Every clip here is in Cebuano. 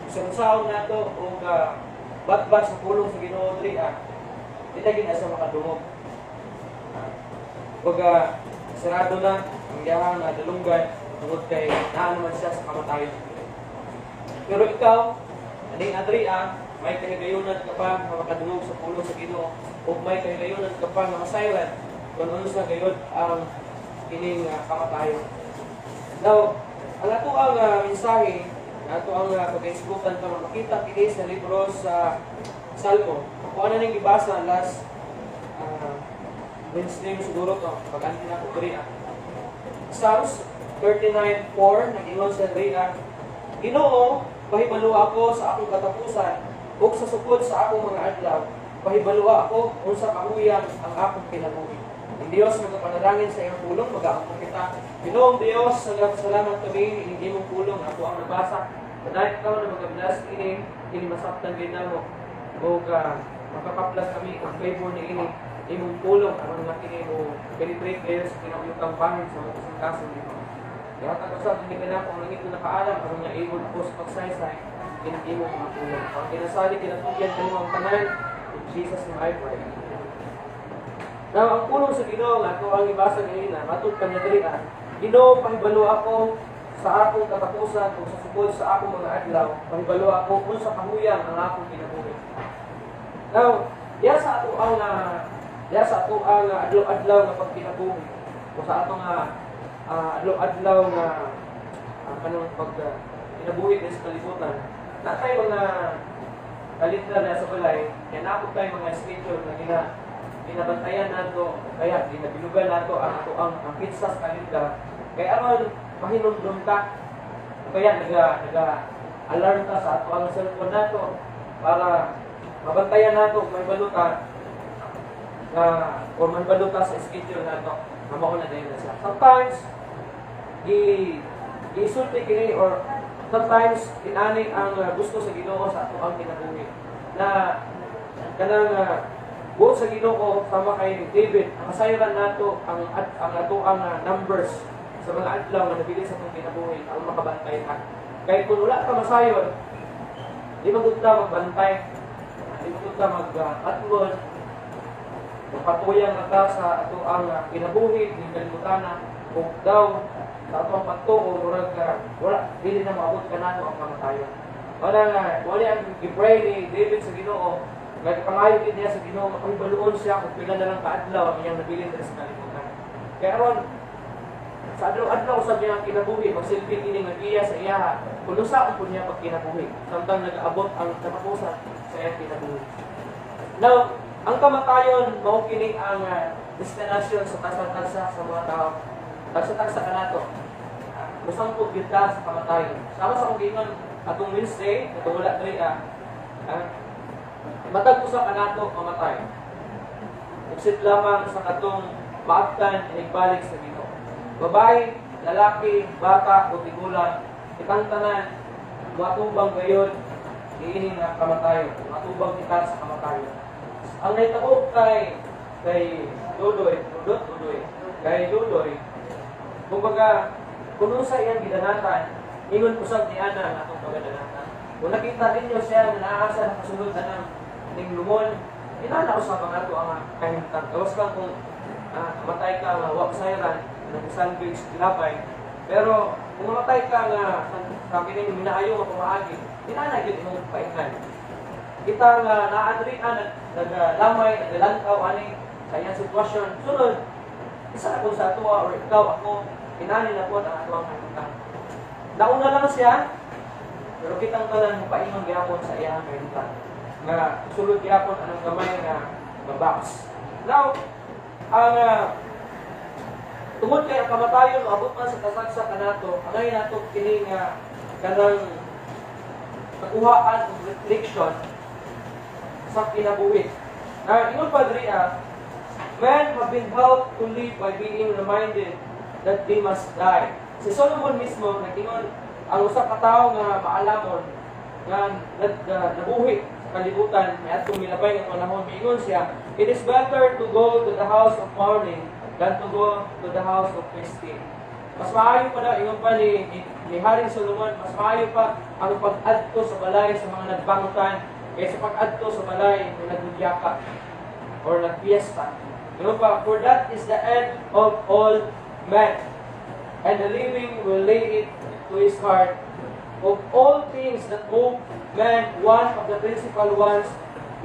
Usa-usaon nato og batbat sa pulong sa Ginoo diri ah. Di ta gid asa makadungog. Baga sarado na ang iyahang dalunggan tungod kay naa naman siya sa kamatayon. Pero ikaw, aning adria, may kahigayunan ka pa nga makadungog sa pulong sa Ginoo ug may kahigayunan ka pa nga masayran kung unsa gayud ang kining kamatayon. Now, ang ato ang mensahe, ato ang pagkaisgutan pa makita kini sa libro sa Salmo. Kung ano ning gibasa last Wednesday siguro to, pag-anti na ko diri ah. Psalms 39:4, nag-ingon sa diri ah, "Ginoo, pahibalo ako sa akong katapusan ug sa sukod sa akong mga adlaw, pahibalo ako unsa kahuyang ang akong kinabuhi." Ang Dios, magapanalangin sa iyong pulong, magaampo kita. Ginoong Dios, salamat kami ining imong pulong ako ang nabasa. Padayon ikaw na magabless ini, kini masabtan gid namo. Ug makakaplas kami ang favor ni ini imong pulong aron nga kini mo penetrate kayo sa kinauyutang bahin sa mga kasing-kasing dito. Ihatag usab hindi ka na kung langit na nakaalam aron nga able ako sa pagsaysay kining imong mga pulong. Ang kinasalig kinatugyan kanimo ang tanan. In Jesus' name I pray. Now, ang pulong sa Ginoo nga ato ang ibasa ganina, matud pa niya diri ah. "Ginoo, pahibalo ako sa akong katapusan ug sa sukod sa akong mga adlaw, pahibalo ako unsa kahuyang ang akong kinabuhi." Now, diya sa ato ang adlaw-adlaw nga pagkinabuhi o sa atong adlaw-adlaw nga kanang pag kinabuhi din sa kalibutan, na tayo mga kalendar na sa balay, kaya naapod tayo mga schedule na ginabantayan nato, kaya ginabilugan nato ang ato ang petsa sa kalendar. Kaya aron mahinumdum ka, o kaya naga alarm ta sa ato ang cellphone nato para mabantayan nato kung may baluta na or may baluta sa schedule nato nga mao na dayon na siya. Sometimes gisulti kini or sometimes inani ang gusto sa Ginoo sa ato ang kinabuhi na kanang buot sa Ginoo, sama kay David, ang kasayran nato ang ato ang numbers sa mga adlaw nga nabilin sa atong kinabuhi ang makabantay ka. Kay kung wala ka masayon, di man gud ka magbantay, di man gud ka mag-atlon, magpatuyang ka sa ato ang kinabuhi ning kalibutan ug daw sa ato ang pagtuo murag wala, dili na moabot kanato ang kamatayon. Wala nga, wala ang gi-pray ni David sa Ginoo, nga gipangayo gid niya sa Ginoo makahibaluon siya kung pila na lang kaadlaw ang iyang nabilin diri sa kalibutan. Kaya aron sa adlaw-adlaw sa iyang kinabuhi, magsilbi kini nga giya sa iyaha kung unsa pud niya pagkinabuhi samtang nag-aabot ang katapusan sa iyang kinabuhi. Now, ang kamatayon mao kini ang destinasyon sa tagsa-tagsa sa mga tao. Tagsa-tagsa kanato. Musangpot gyud ta sa kamatayon. Sama sa akong giingon atong Wednesday, katong wala diri ah, matag usa kanato mamatay. Except lamang sa katong maabtan inigbalik sa Ginoo. Babae, lalaki, bata o tigulang, kitang tanan matubang gayod niini nga kamatayon. Matubang kita sa kamatayon. Ang nahitabo kay Dudoy, Dudot Dudoy, kay Dudoy, kumbaga, kung unsa iyang gidanatan, ingon usab ni ana ang atong pagadanatan. Kung nakita ninyo siya nga naa sa nakasulod na ng ning lumon, inana usab ang ato ang kahimtang. Gawas lang kung matay ka nga wa sayran, nag-salvage tilapay. Pero kung mamatay ka nga sa kining minaayo nga pamaagi, inana gyud imong painghan. Kita nga naa diri naglamay, nagalantaw ani sa iyang sitwasyon. Sunod, isa na kung sa atoa or ikaw, ako, inani na po ang ato ang kahimtang. Nauna lang siya, pero kitang tanan mo paingon gihapon sa iyang kahimtang. Nga sulod gihapon anong gamay nga box. Now, ang tungod kay ang kamatayon moabot man sa kasagsa kanato, angay nato kini nga kanang kakuhaan og reflection sa kinabuhi. Now, ingon pa diri ah, "Men have been helped to live by being reminded that they must die." Si Solomon mismo nag-ingon ang usa ka tawo nga maalamon nga nabuhi sa kalibutan may atong milabay nga panahon, miingon siya, "It is better to go to the house of mourning than to go to the house of feasting." Mas maayo pa daw, ingon pa ni Haring Solomon, mas maayo pa ang pag-adto sa balay sa mga nagbangkan kaysa pag-adto sa balay ng nagbudyaka or nagpiesta. Ingon pa, "For that is the end of all men, and the living will lay it to his heart. Of all things that move man, one of the principal ones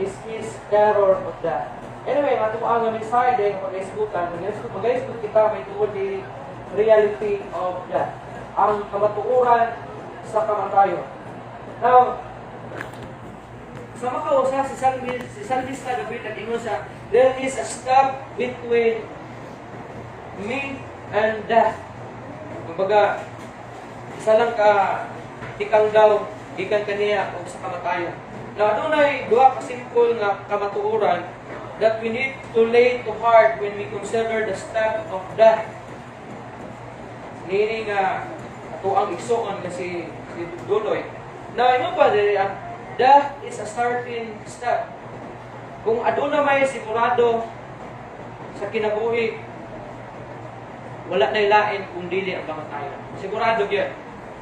is his terror of death." Anyway, ato ang mensahe din pag-isgutan, mag-isgut kita may tungod ni reality of death. Ang kamatuoran sa kamatayon. Now, sa makausa si Salmista David nag-ingon siya, "There is a step between me and death." Kumbaga, isa lang ka tikang daw gikan kaniya og sa kamatayon. Now, adunay duha ka simple nga kamatuoran that we need to lay to heart when we consider the step of death. Niini nga ato ang igsuon kasi si Duloy. Now, ingon pa diri, ang death is a certain step. Kung aduna may sigurado sa kinabuhi, wala na lain kung dili ang kamatayon. Sigurado gyud.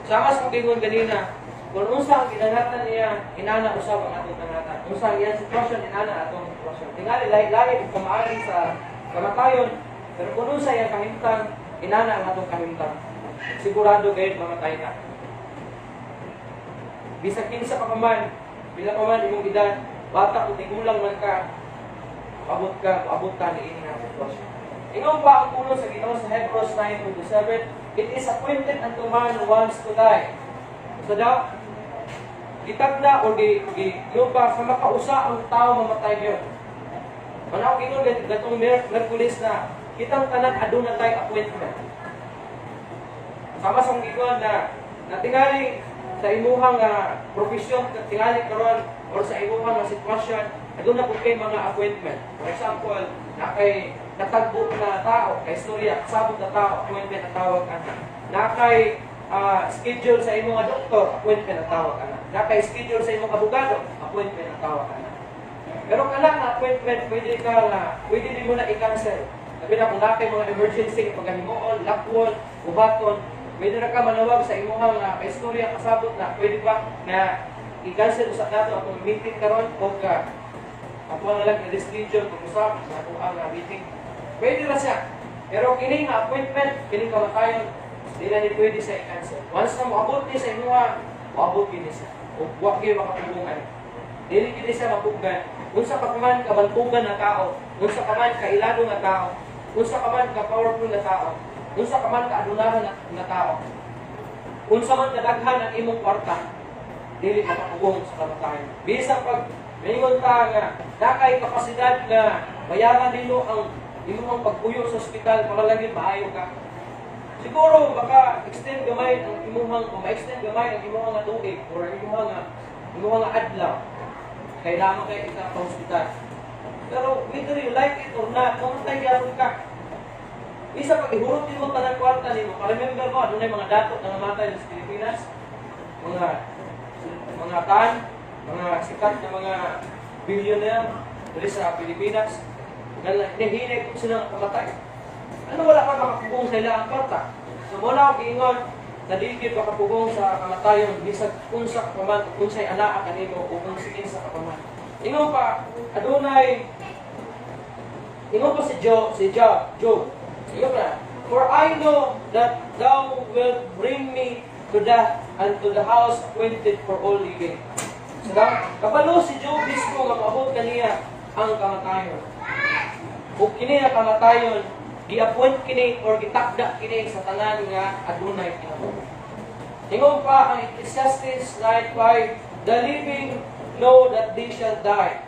Sama sa kong ganina, kung unsa ang ginanatan niya, inana usab ang atong tanatan. Unsa ang iyang sitwasyon, inana atong sitwasyon. Tingali lahi-lahi ug pamaagi sa kamatayon, pero kung unsa iyang kahimtang, inana ang atong kahimtang. Sigurado gayud mamatay ka. Bisag kinsa ka pa man, pila pa man imong edad, bata o tigulang man ka, paabot ka, paabot ka niini nga sitwasyon. Ingon pa ang pulong sa Ginoo sa Hebrews 9:27, "It is appointed unto man once to die." So daw, gitagna o gi ingon pa sa makausa ang tao mamatay gyud. Manaw ingon gatong Merkulis na kitang tanan aduna tay appointment. Sama sa ingon na natingali sa imuhang profesyon, tingali karon or sa imuhang nga sitwasyon, aduna pud kay mga appointment. For example, na kay natagbo na tao, kay istorya, kasabot na tao, appointment na tawag ana. Na kay schedule sa imong nga doktor, appointment na tawag ana. Na kay schedule sa imong abogado, appointment na tawag ana. Pero kana nga appointment, pwede din mo na i-cancel. Sabi na kung naa kay mga emergency nga pagkahimuon, lakwon, buhaton, pwede na ka manawag sa imuhang kaistorya, kasabot na pwede ba na i-cancel usa nato atong meeting karon o ka ato na lang i-reschedule kung usa sa ato ang meeting? Pwede ra siya. Pero kini nga appointment, kini kamatayon, di na ni pwede sa i-cancel. Once na moabot ni sa imuha, moabot kini siya. O wa gyud makapugongan. Dili kini siya mapugan. Unsa ka pa man kabantugan nga tao, unsa ka man kailado nga tao, unsa ka man ka powerful nga tao, unsa ka man kaadunahan nga tao, unsa man kadaghan ang imong kwarta, dili makapugong sa kamatayon. Bisan pag maingon ta nga nakay kapasidad nga bayaran nimo ang imong pagpuyo sa ospital para lang yun maayo ka. Siguro baka extend gamay ang imuhang o ma-extend gamay ang imuhang nga tuig or ang imuhang nga adlaw. Kailangan kay ika pa ospital. Pero whether you like it or not, mamatay gyapon ka. Isa pag ihurot nimo tanang kwarta nimo, pa-remember mo, adunay mga dato na namatay sa Pilipinas, mga tan, mga sikat na mga billionaire diri sa Pilipinas, nga nihinay kung sila kamatay. Ano, wala ka makapugong sa ilang kwarta? So mo na ako giingon, na di gyud makapugong sa kamatayon bisag unsa ka pa man, unsay anaa kanimo o kung kinsa ka pa man. Ingon pa, adunay ingon pa si Job. Ingon pa, "For I know that thou wilt bring me to death and to the house appointed for all living." So daw, kabalo si Job mismo nga moabot kaniya ang kamatayon. Ug kini nga kamatayon, gi-appoint kini or gitakda kini sa tanan nga adunay kinabuhi. Ingon pa ang Ecclesiastes 9:5, "The living know that they shall die."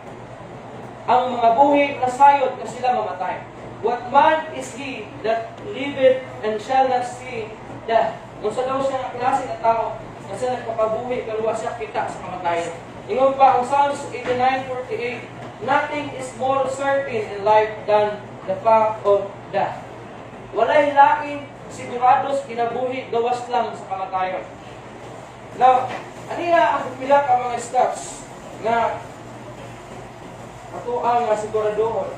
Ang mga buhi nasayod nga sila mamatay. "What man is he that liveth and shall not see death?" Unsa daw siya nga klase nga tao nga siya nagpakabuhi pero wa siya kita sa kamatayon? Ingon pa ang Psalms 89:48, "Nothing is more certain in life than the fact of death." Walay lain sigurado sa kinabuhi gawas lang sa kamatayon. Now, aniya ang pila ka mga steps nga ato ang siguraduhon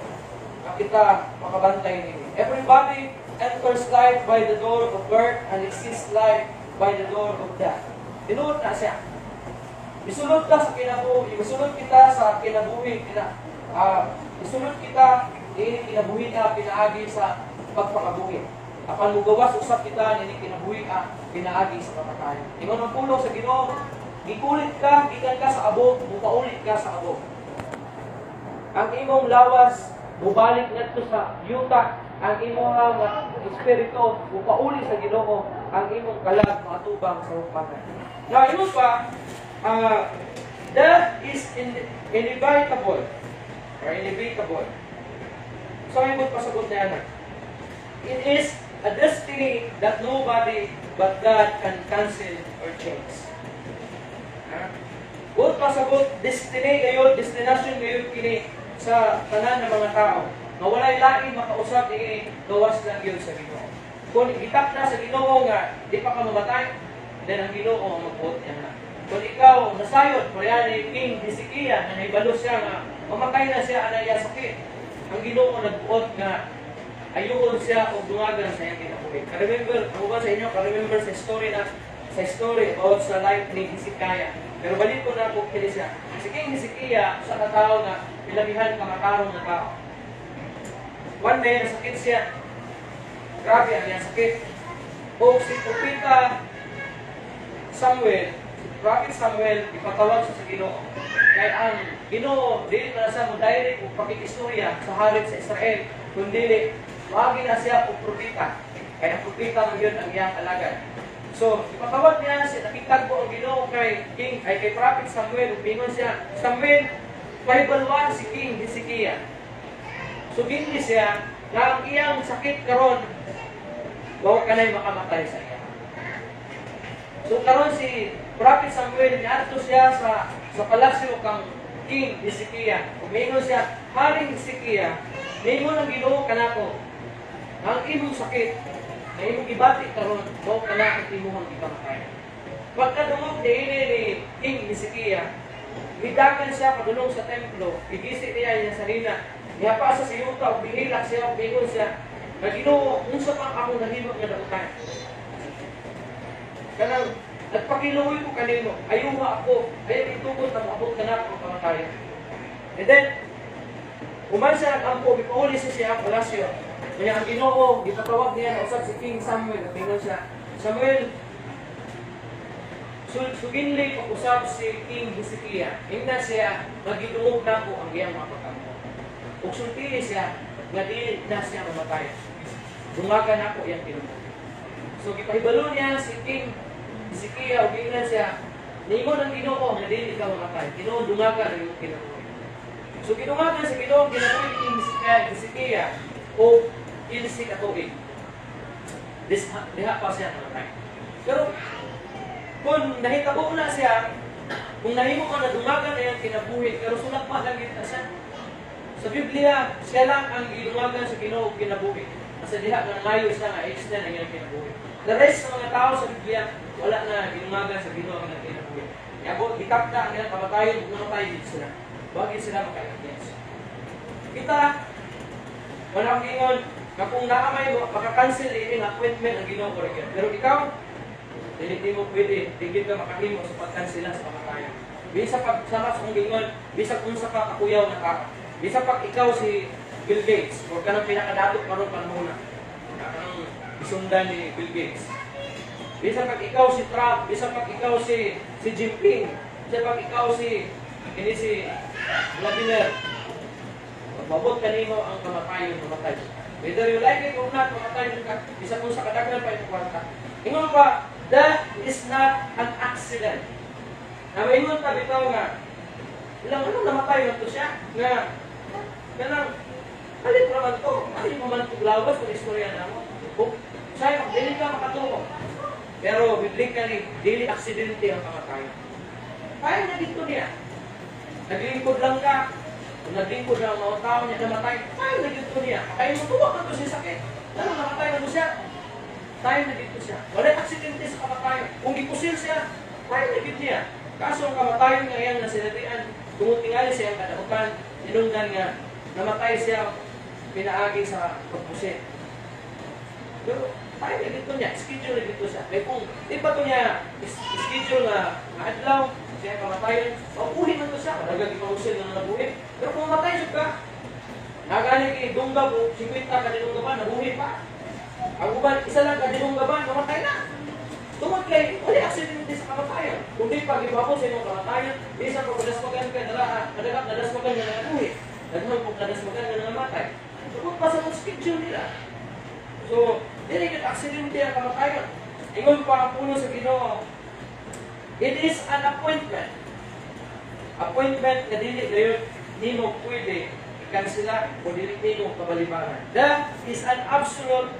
nga kita makabantay nini. Everybody enters life by the door of birth and exits life by the door of death." Tinuod na siya. Isulod ka sa kinabuhi, isulod kita sa kinabuhi, isulod kita ini kinabuhi na pinaagi sa pagpakabuhi. Apan mugawas usab kita ini kinabuhi pinaagi sa kamatayon. Ingon ang pulong sa Ginoo, gikulit ka, gikan ka sa abo, mupaulit ka sa abo. Ang imong lawas mubalik ngadto sa yuta, ang imong nga espiritu mupauli sa Ginoo, ang imong kalag maatubang sa hukmangan. Now, ingon pa, death is inevitable or inevitable. So, ay mo pasabot na yan. It is a destiny that nobody but God can cancel or change. Ha? Buot pasabot, destiny gayon, destination gayon kini sa tanan ng mga tao. Nga walay lain makausab ini, gawas lang yun sa Ginoo. Kung gitakna sa Ginoo nga di pa ka mamatay, then ang Ginoo ang magbuot niya na. Kung ikaw nasayod, pareha ni King Hezekiah na nahibalo siya nga mamatay na siya anay iya sakit. Ang Ginoo nagbuot nga ayuon siya o dungagan sa iyang kinabuhi. Ka-remember, ako ba sa inyo, ka-remember sa story about sa life ni Hezekiah? Pero balik ko na kung kini siya. Si King Hezekiah, sa katao nga pilamihan pamatarong nga tao. One day, nasakit siya. Grabe ang iyang sakit. O si Propeta Samuel, si Prophet Samuel, ipatawag siya sa Ginoo. Kay ang Ginoo, dili na siya mo direct og pakikistorya sa hari sa Israel, kundi moagi na siya og propeta. Kay ang propeta man yun ang iyang alagad. So, ipatawag niya siya, nakitagbo ang Ginoo kay King ay kay Prophet Samuel, ug ingon siya, "Samuel, pahibalwan si King Hezekiah." So, gindi siya nga ang iyang sakit karon wa kanay makamatay sa iya. So karon si Prophet Samuel, niadto siya sa palasyo kang King Hezekiah. Ug miingon siya, "Haring Hezekiah, miingon ang Ginoo kanako, ang imong sakit na imong gibati karon, mao kana ang imong ikamatay." Pagkadungog niini ni King Hezekiah, midagan siya padulong sa templo, igisi niya iyang sarina, nihapa sa yuta ug mihilak siya ug miingon siya, nga, "Ginoo, unsa pang akong nahimo nga dautan? Kanang nagpakiluoy ko kanimo, ayuha ako, ayaw itugot na moabot ka na ang kamatayon." And then, human siya nag-ampo, mipauli siya siya ang palasyo. Kaya ang Ginoo, gipatawag niya na usab si King Samuel, at mingon siya, "Samuel, suginli pag-usab si King Hezekiah. Ingna siya, magidungog na ko ang iyang mga pag-ampo. Ug sultihi siya, nga di na siya mamatay. Dungagan nako iyang kinabuhi." So gipahibalo niya si King Hezekiah ug ingnan siya, "Ningon ang Ginoo nga dili ka mamatay. Ginoo dungagan ang iyong kinabuhi." So gidungagan sa Ginoo ang kinabuhi ni King Hezekiah og 15 ka tuig. Diha pa siya namatay. Pero kung nahitabo na siya, kung nahimo ka na dungagan na iyang kinabuhi, pero sulat pa lang na siya. Sa Biblia, siya lang ang gidungagan sa Ginoo og kinabuhi. Kasi diha nga ngayo siya nga extend ang iyang kinabuhi. The rest sa mga tao sa Biblia, wala na ginungagan sa Ginoo ang iyang kinabuhi. Yabo, gitakda ang ilang kamatayon, ug namatay gid sila. Wa gid sila maka-against. Kita, wala akong ingon nga kung naa may mo, maka-cancel ini nga appointment ang Ginoo ko rin. Pero ikaw, dili di mo pwede, di gid ka makahimo sa pag-cancel sa kamatayon. Bisa pag sama sa kong gingon, bisag unsa ka kakuyaw na tao. Bisa pag ikaw si Bill Gates, or kanang pinakadato karon panahon na. Kanang isundan ni Bill Gates. Bisa pag ikaw si Trump, bisa pag ikaw si si Jinping, bisa pag ikaw si kini si Vladimir. Mabot kanimo ang kamatayon, mamatay. Whether you like it or not, mamatay ka. Bisa kung sa kadaghan pa imong kwarta. Ingon pa, death is not an accident. Na maingon ta bitaw nga, ilang ano namatay man to siya, nga, kanang, halit raman to, ay mo man to lawas kung istorya na mo. Kung sayo, dili ka makatuo. Pero biblically, dili aksidente ang kamatayon. Kaya na dito niya. Naglingkod lang ka, kung naglingkod lang ang mga tao niya namatay, kaya na dito niya. Kaya mo tuwa ka to siya sakit. Ano, namatay na mo siya. Tayo na dito siya. Wala aksidente sa kamatayon. Kung gipusil siya, tayo na dito niya. Kaso ang kamatayon nga iyang nasinatian, kung tingali siya ang kadautan, tinungdan nga, namatay siya pinaagi sa pagpusil. Pero tayo na dito niya, schedule na dito siya. Kaya kung di pa to niya schedule nga adlaw, siya kamatayon, mabuhi man to siya. Madaghang gipausil nga nabuhi. Pero kung mamatay siya ka, nagani kay dunggab o 50 ka dinunggaban, nabuhi pa. Ang uban, isa lang ka dinunggaban, mamatay na. Tungod kay, wala aksidente sa kamatayon. Kung di pa gibabot sa imong kamatayon, di sa pagdasmagan ka, dala, madagat nadasmagan nga nabuhi. Daghan kung nadasmagan nga namatay. Tungod pa sa mga schedule nila. So, dili gyud aksidente ang kamatayon. Ingon pa ang pulong sa Ginoo, it is an appointment. Appointment na dili gayon nimo pwede ikansela o dili nimo kabalibaran. That is an absolute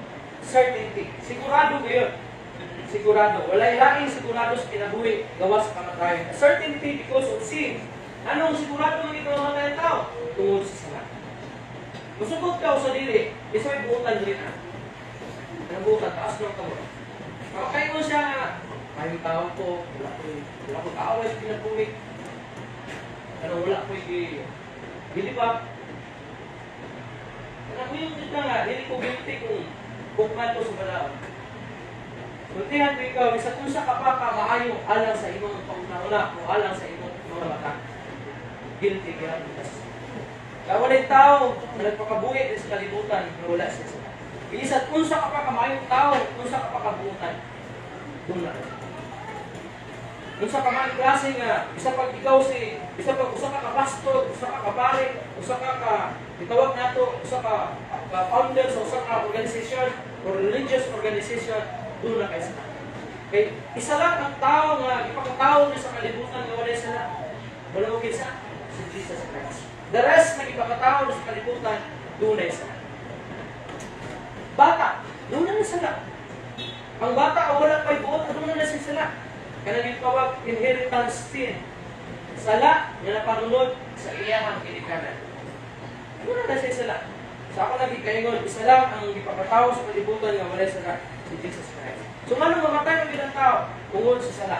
certainty. Sigurado gayon. Sigurado. Walay laing sigurado sa kinabuhi gawas sa kamatayon. A certainty because of sin. Anong sigurado man ito mamatay ang tao? Tungod sa sala. Musugot ka o sa dili, isa may buutan dili na. Anong buutan? Taas ng kamot. Makakaingon siya nga, may tao ko, wala ko kaaway sa kinabuhi. Ano, wala ko gilibak. Ano mo yung ka nga, dili ko guilty kung ko sa balaod. Sultihan ko ikaw, bisan unsa ka pa ka maayo alang sa imong pauna-una o alang sa imong mga mata. Guilty ka. Kaya walay tao na nagpakabuhi sa kalibutan na wala siya sa Bisan unsa ka pa kamaayong tao, unsa ka pa kabuutan, doon na. Unsa ka man klase nga, bisa pag ikaw si, bisa pag usa ka ka pastor, usa ka ka pare, usa ka ka gitawag nato, usa ka founder sa usa ka organization or religious organization, doon na kay sa. Kay isa lang ang tao nga ipakatao niya sa kalibutan nga walay sala. Wala mo kinsa si Jesus Christ. The rest na ipakatao niya sa kalibutan, doon na sala. Bata, doon na sala. Ang bata ang wala pa'y buot, doon na siya sala. Kanang gitawag inheritance sin. Sala nga napanunod sa iyahang ginikanan. Doon na siya sala. Sa ako nagikaingon, isa lang ang gipakatao sa kalibutan nga walay sala, si Jesus Christ. So ngano mamatay ang bilang tao? Tungod sa sala.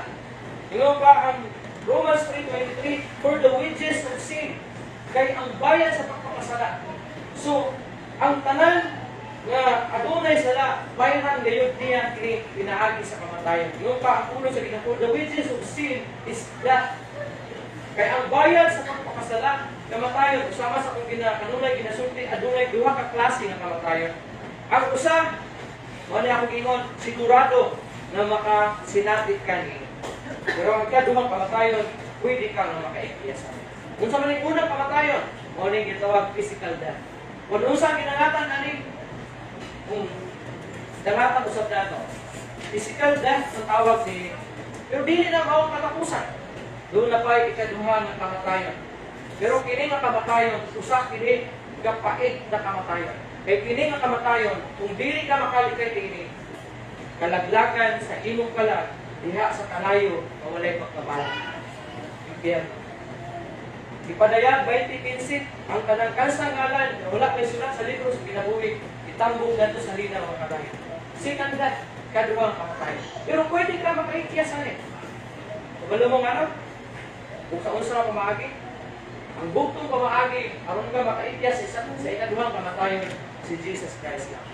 Ingon pa ang Romans 3:23, "For the wages of sin," kay ang bayad sa pagpapasala. So, ang tanan nga adunay sala, bayaran gayud niya kini pinaagi sa kamatayon. Ingon pa ang pulong sa Ginoo, "For the wages of sin is death." Kay ang bayad sa pagpakasala, kamatayon. Usama sa kung gina kanunay ginasulti, adunay duha ka klase nga kamatayon. Ang usa, mao ni ako gingon, sigurado na makasinati ka ni. Pero ang ikaduhang kamatayon, pwede ka nga makaikiyas. Unsa man ang unang kamatayon, mao ni gitawag physical death. Kung unsa ang ginangatan ani, kung dangatan usab nato, physical death ang tawag ni, pero dili na mao ang katapusan. Doon na pa'y ikaduha nga kamatayon. Pero kini nga kamatayon, usa kini kapait na kamatayon. Kay kini nga kamatayon, kung dili ka makalikay kini, kalaglagan sa imong kalag, diha sa kalayo, nga walay pagkabala. Impyerno. Ipadayag 20:15, ang kanang kasangalan na wala may sulat sa libro sa kinabuhi, itambong ngadto sa linaw nga kalayo. Second death, kaduhang kamatayon. Pero pwede ka makaikiyas ani. Kabalo mo nga, no? Kung sa unsa ka pamaagi, ang bugtong pamaagi, aron ka makaikiyas sa ikaduhang kamatayon, si Jesus Christ lang.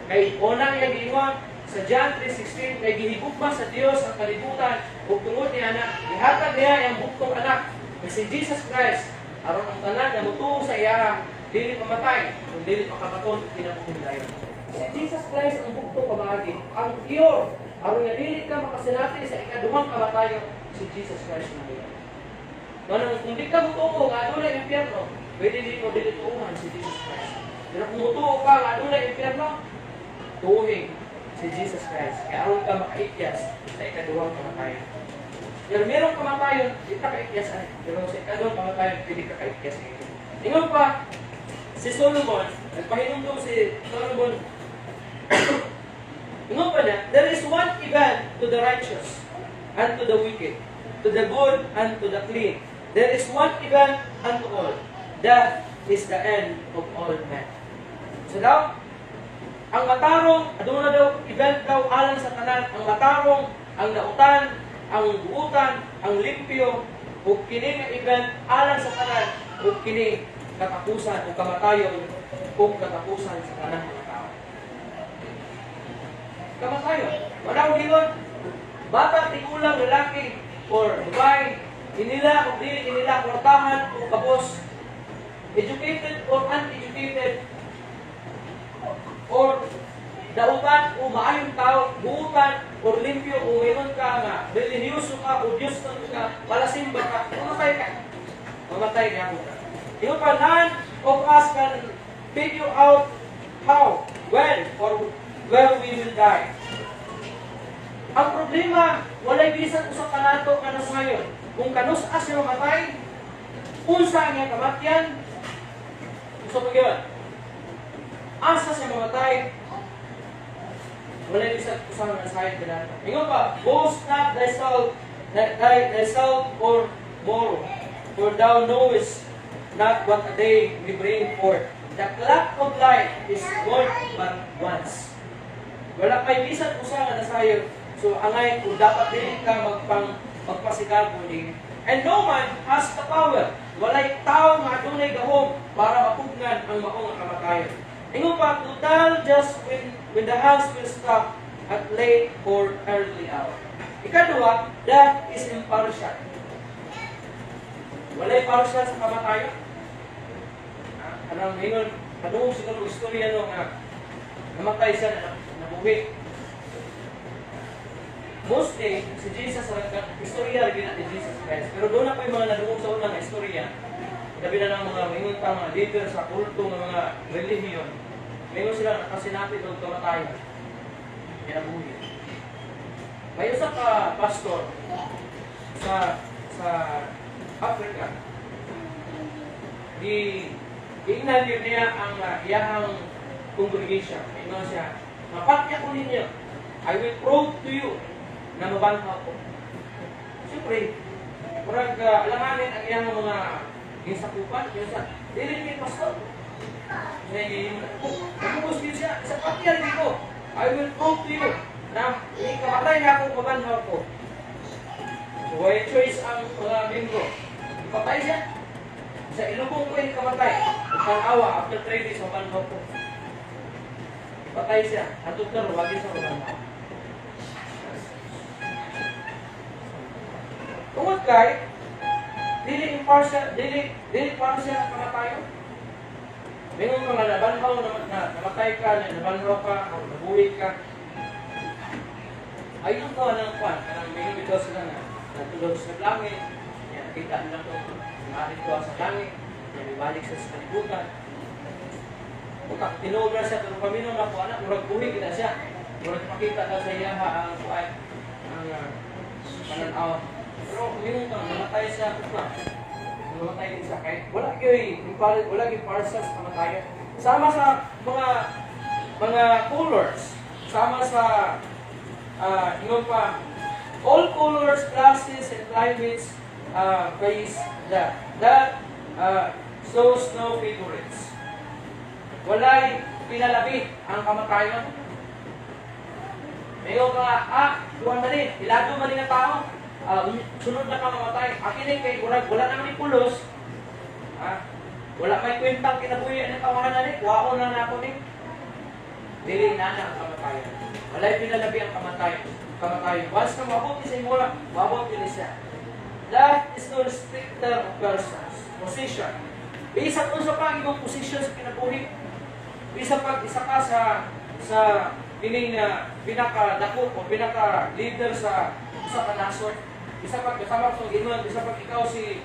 Kay unang iyang giingon sa John 3:16, kay gihigugma sa Dios ang kalibutan ug tungod niya na gihatag niya ang bugtong anak nga si Jesus Christ aron ang tanan nga motuo sa iya dili mamatay kung dili makabaton og kinabuhing dayon. Si Jesus Christ ang bugtong pamaagi, ang cure aron nga dili ka makasinati sa ikaduhang kamatayon, si Jesus Christ na niya. Manang kung di ka motuo nga adunay impyerno, pwede di mo dili tuuhan si Jesus Christ. Pero kung motuo ka nga adunay impyerno, tuuhi si Jesus Christ. Kaya aron ka makaikyas sa ikaduhang kamatayon. Pero merong kamatayon, di ka kaikyas ani. Pero sa ikaduhang kamatayon, pwede ka kaikyas ani. Ingon pa, si Solomon, nagpahinumdum si Solomon, ingon pa niya, "There is one event to the righteous and to the wicked, to the good and to the clean. There is one event unto all. Death is the end of all men." So daw, ang matarong, aduna daw event daw alang sa tanan, ang matarong, ang dautan, ang buutan, ang limpyo, ug kini nga event alang sa tanan, ug kini katapusan o kamatayon ug katapusan sa tanan mga tao. Kamatayon. Wala akong giingon, bata, tigulang, lalaki, or babae, inila o dili inila, kwartahan o kabos, educated or uneducated, or dautan o maayong tao, buutan or limpyo o ingon ka nga, relihiyoso ka o Diyos ka, palasimba ka, mamatay ka. Mamatay ka ka. Ingon pa, none of us can figure out how, when, or where we will die. Ang problema, walay bisan usa kanato nga nasayon. Kung kanus-a siya mamatay, unsa ang iyang kamatyan, unsa pa gyud? Asa siya mamatay, walay bisan usa nga nasayon kanato. Ingon pa, "Boast not thyself of tomorrow, for thou knowest not what a day may bring forth. The clock of life is wound but once." Wala kay bisan usa nga nasayon. So angay kung dapat dili ka magpasigabo ni. And no man has the power. Walay tao nga adunay gahom para mapugnan ang maong kamatayon. Ingon pa, to tell just when the hands will stop at late or early hour. Ikaduha, death is impartial. Walay partial sa kamatayon. Ah, anong ingon, kadungog siguro istorya no nga namatay siya na nabuhi. Mostly, si Jesus, ang istorya lagi na ni Jesus Christ. Pero doon na pa yung mga nadungog sa unang istorya. Labi na ng mga maingon pa mga leader sa kulto ng mga relihiyon. Maingon sila nakasinapit og kamatayon. Kinabuhi. May usa ka pastor sa Africa. Giingnan yun niya ang iyahang congregation. Ingon siya, "Mapatya ko ninyo. I will prove to you na mabanhaw ko." Siyempre, murag alanganin ang iyang mga ginsakupan. Yung sa, dili ni pastor. Nagubos yun siya. Sa patya rin ko. "I will prove to you na ikamatay na ako, mabanhaw ko." So, way choice ang mga membro. Ipatay siya. Sa ilubong ko yung kamatay. Ug awa, after 3 days, mabanhaw ko. Ipatay siya. Hantod karon, wa gyud siya mabanhaw. Tungod kay dili impartial, dili partial ang kamatayon. Mingon ka nga nabanhaw na namatay ka, na nabanhaw ka, o nabuhi ka. Ayon ko ng kwan, kanang mingon bitaw sila nga natulog sa langit, yan, nakita nila ko, narito sa langit, yan, ibalik siya sa kalibutan. Utak, tinuod na siya, pero paminaw na ko, anak, murag buhi kita siya. Murag pakita na sa iya ang kuan, ang pananaw. Pero mingon ka, namatay siya, utak. Namatay din siya. Kay wala gyud partial sa kamatayan. Sama sa mga colors, sama sa ingon pa, all colors, classes, and climates face that. That shows no favorites. Walay pinalabi ang kamatayon. Mayo ka, duwan man ni, ilado man ni nga tao. Sunod na ka mamatay. Akin ni kay murag wala naman ni pulos. Wala may kwentang kinabuhi ang tawahan na ni, kuhaon na nako ni. Dili na na ang kamatayon. Walay pinalabi ang kamatayon. Kamatayon. Once na maabot sa imo, maabot ni siya. Death is no respecter of persons. Position. Bisan unsa pa ang imong position sa kinabuhi. Bisan pag isa ka sa kining pinaka dako o pinaka leader sa usa ka nasod. Bisa pag kasama sa Ginoo, bisa pag ikaw si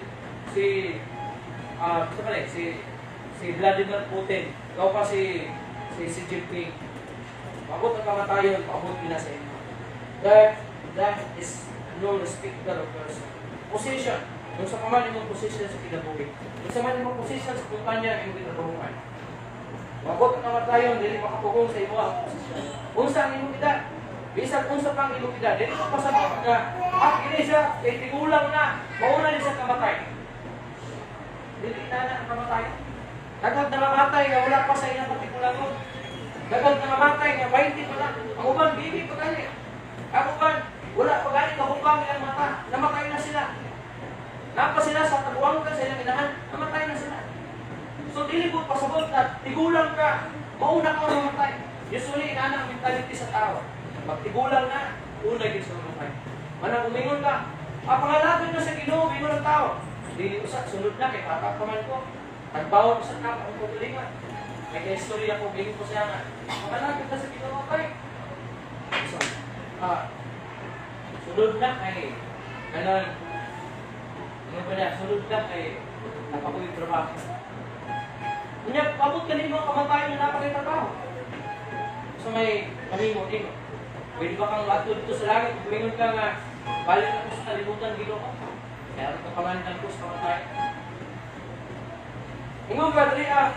si ah uh, pa si si Vladimir Putin, ikaw pa si si Xi Jinping. Paabot ang kamatayon, paabot na sa inyo. Death is no respecter of person. Position. Kung unsa pa man imong position sa kinabuhi. Kung unsa man imong position sa kumpanya imong ginabuhuan. Maabot ang kamatayon, dili makapugong sa imo ang posisyon. Unsa ang imong edad? Bisan unsa pang imong edad, dili mo pasabot nga kini siya kay tigulang na, mauna ni sa kamatay. Dili na na ang kamatayon. Daghang na mamatay nga wala pa sa ilang katigulangon. Daghang na mamatay nga 20 pa lang. Ang uban bibi pa gani. Ang uban wala pa gani kahubang ilang mata, namatay na sila. Napa sila sa taguangkan sa ilang inahan, namatay na sila. So dili mo pasabot na tigulang ka, mauna ka mamatay. Usually inana ang mentality sa tao. Pagtigulang na, una gyud sa mamatay. Manang umingon ka, ah, pangalagad na sa Ginoo, ingon ang tao. Dili usa, sunod na, kay bata pa man ko. Tagbawon sa ka, akong kaugalingon. May kaistorya ko, ingon ko siya nga, pangalagad na sa Ginoo kay. So, sunod na kay, ganon, ano ba niya, sunod na kay, napakuy trabaho. Unya, pabot ka nimo kamatayon na napakay trabaho. So may pamingon imo. Pwede ba kang matud dito sa langit, umingon ka nga, balik ako sa kalibutan, Ginoo. Kaya ito pangandam ko sa kamatayon. Ingon pa diri ah.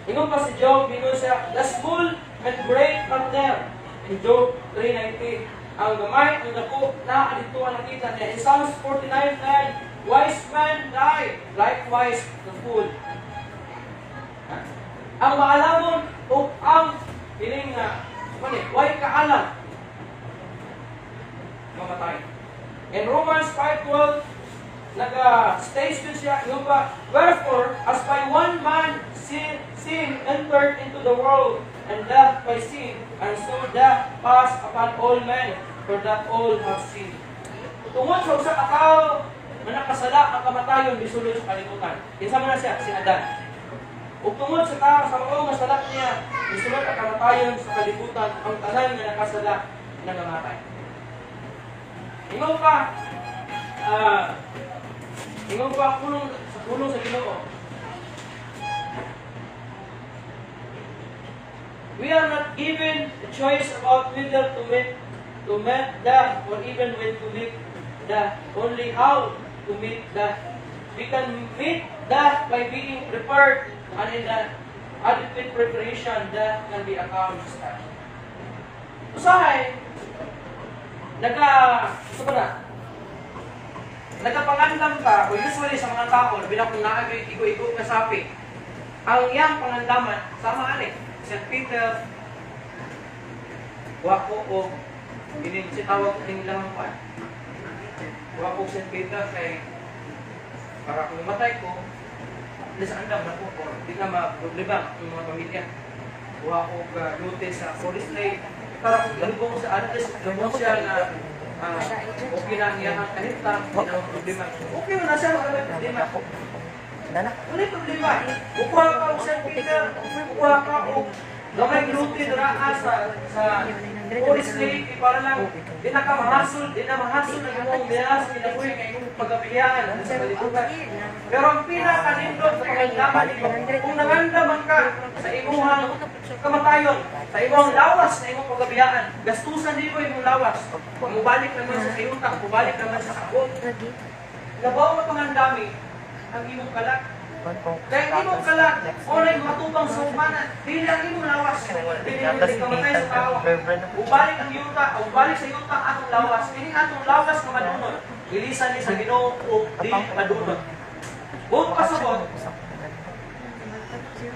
Ingon pa si Job, ingon siya, "The small and great are there." In Job 3:19, ang gamay, ang dako, naa dito ang nakita niya. In Psalms 49:9, "Wise man die, likewise the fool." Ha? Ang maalamon o ang piling nga, ano eh, way kaalam, mamatay. In Romans 5:12, nag-state din siya, yung pa, "Wherefore, as by one man sin entered into the world, and death by sin, and so death passed upon all men, for that all have sinned." Tungod sa usa ka tawo nga nakasala, ang kamatayon misulod sa kalibutan. Kinsa man na siya? Si Adan. Ug tungod sa tao sa mao nga sala niya, misulod ang kamatayon sa kalibutan, ang tanan nga nakasala nangamatay. Ingon pa pulong sa pulong sa Ginoo. We are not given a choice about whether to meet death or even when to meet death. Only how to meet death. We can meet death by being prepared, and in the adequate preparation, death can be accomplished. Usahay, ito ba na? Nagapangandam ka, o usually sa mga tao, labi na kung naa gyud igo-igo nga sapi, ang iyang pangandaman, sama ani, St. Peter, wa ko o ining si tawag ning ilang kuan. Wa ko St. Peter kay para kung matay ko, at least andam na ko or di na ma-problema ang mga pamilya. Wa ko lute sa forest lane para kung ilubong sa at least lubong siya na okay na ang iyang kahimtang, di na problema. Okay na siya, wala may problema. Dana. Wala problema. Kukuha ka og St. Peter, kukuha ka og gamay lute dira sa forest lake para lang di na ka mahasol, di na mahasol ang imong miyas kinabuhi kay imong pagabilihan sa kalibutan. Pero ang pinakanindot sa pangandaman nimo, kung nangandaman ka sa imuhang kamatayon, sa imong lawas na imong pagabiyaan, gastusan nimo imong lawas. Mubalik naman sa yuta, mubalik naman sa sakot. Labaw nga pangandami ang imong kalag. Kaya ang imong kalag, unay matubang sa umanan, dili ang imong lawas. Dili mo dili kamatay sa tao. Ubalik ang yuta, ubalik sa yuta atong lawas. Kini atong lawas nga madunot. Ilisan ni sa Ginoo o dili madunot. Buot pasabot,